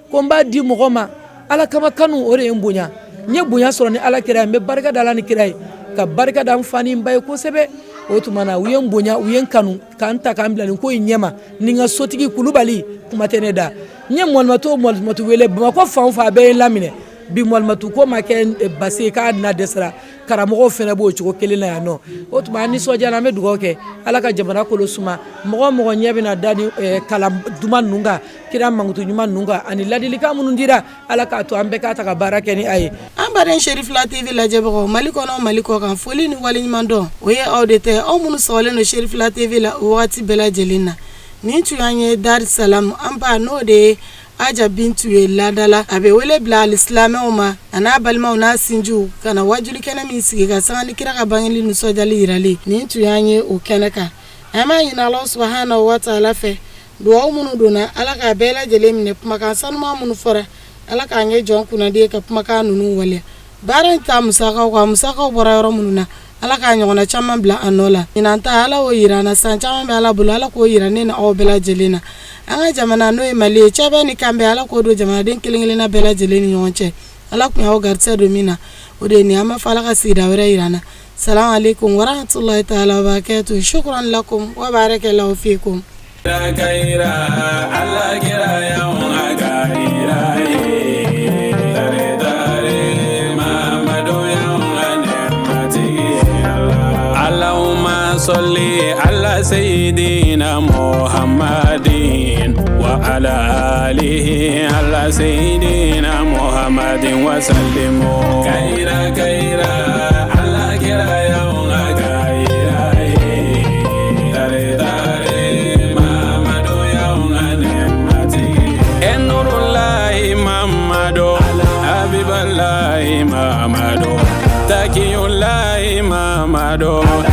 ko n b'a di mɔgɔ ma, Ala kama kanu, o de ye n bonya. N ye bonya sɔrɔ ni Ala kira ye, n bɛ barika da Ala ni kira ye, ka barika da n fa ni n ba ye kosɛbɛ. O tuma na u ye n bonya, u ye n kanu, k'an ta k'an bila nin ko in ɲɛma ni n ka sotigi Kulubali. Kuma tɛ ne da. N ye mɔlimatu o mɔlimatu wele Bamakɔ fan o fan, a bɛɛ ye n laminɛ. Bi mɔlimatu ko ma kɛ basi ye k'a na dɛsɛra, karamɔgɔw fana b'o cogo kelen na yan nɔ. O tuma an nisɔndiyara, an bɛ dugawu kɛ Ala ka jamana kolo suma. Mɔgɔ o mɔgɔ ɲɛ bɛna da ni kalan duman ninnu kan, kira mankutu ɲuman ninnu kan, ani ladilikan minnu dira, Ala k'a to an bɛɛ k'a ta ka baara kɛ ni a ye. An baden Serifila TV lajɛbagaw Mali kɔnɔ Mali kɔ kan, foli ni waleɲuman dɔn o ye aw de tɛ, aw minnu sɔgɔlen don Serifila TV la o wagati bɛɛ lajɛlen na. Nin tun y'an ye Dar Salam, an ba n'o de ye Aja Bintu ye laadala, a bɛ wele bila alisilamɛw ma a n'a balimaw n'a sinjiw ka na wajuli kɛnɛ min sigi ka sanga ni kira ka bangeli nisɔndiyali yirali. Nin tun y'an ye o kɛnɛ kan. An b'a ɲini Alahu subahanahu wa taala fɛ, dugawu minnu donna, Ala k'a bɛɛ lajɛlen minɛ, kumakan sanuman minnu fɔra, Ala k'an kɛ jɔn kunnadi ye ka kumakan ninnu waleya. Baara in ta musakaw kan, musakaw bɔra yɔrɔ minnu na, Ala k'a ɲɔgɔnna caman bila a nɔ la. Ɲinan ta, Ala y'o yira an na, san caman bɛ Ala bolo, Ala k'o yira ne ni aw bɛɛ lajɛlen na. An ka jamana n'o ye Mali ye, cɛbɛn ni kanbɛn, Ala k'o don jamanaden kelen-kelenna bɛɛ lajɛlen ni ɲɔgɔn cɛ. Ala tun y'aw garisɛgɛ don min na, o de ye nin ye. An b'a fɔ Ala ka sigida wɛrɛ yira an na. Salamu aleykum warahmatulahi taala wabarakatu. Shukran lakum wa barakallahu fikum. Allahumma salli ala sayyidina Muhammadin wa ala alihi ala sayyidina Muhammadin wa sallimu kaira kaira ala kira ya kaira tare tare Mamadu ya nemati Enurullahi Mamadu Habiballahi Mamadu Takiyullahi Mamadu.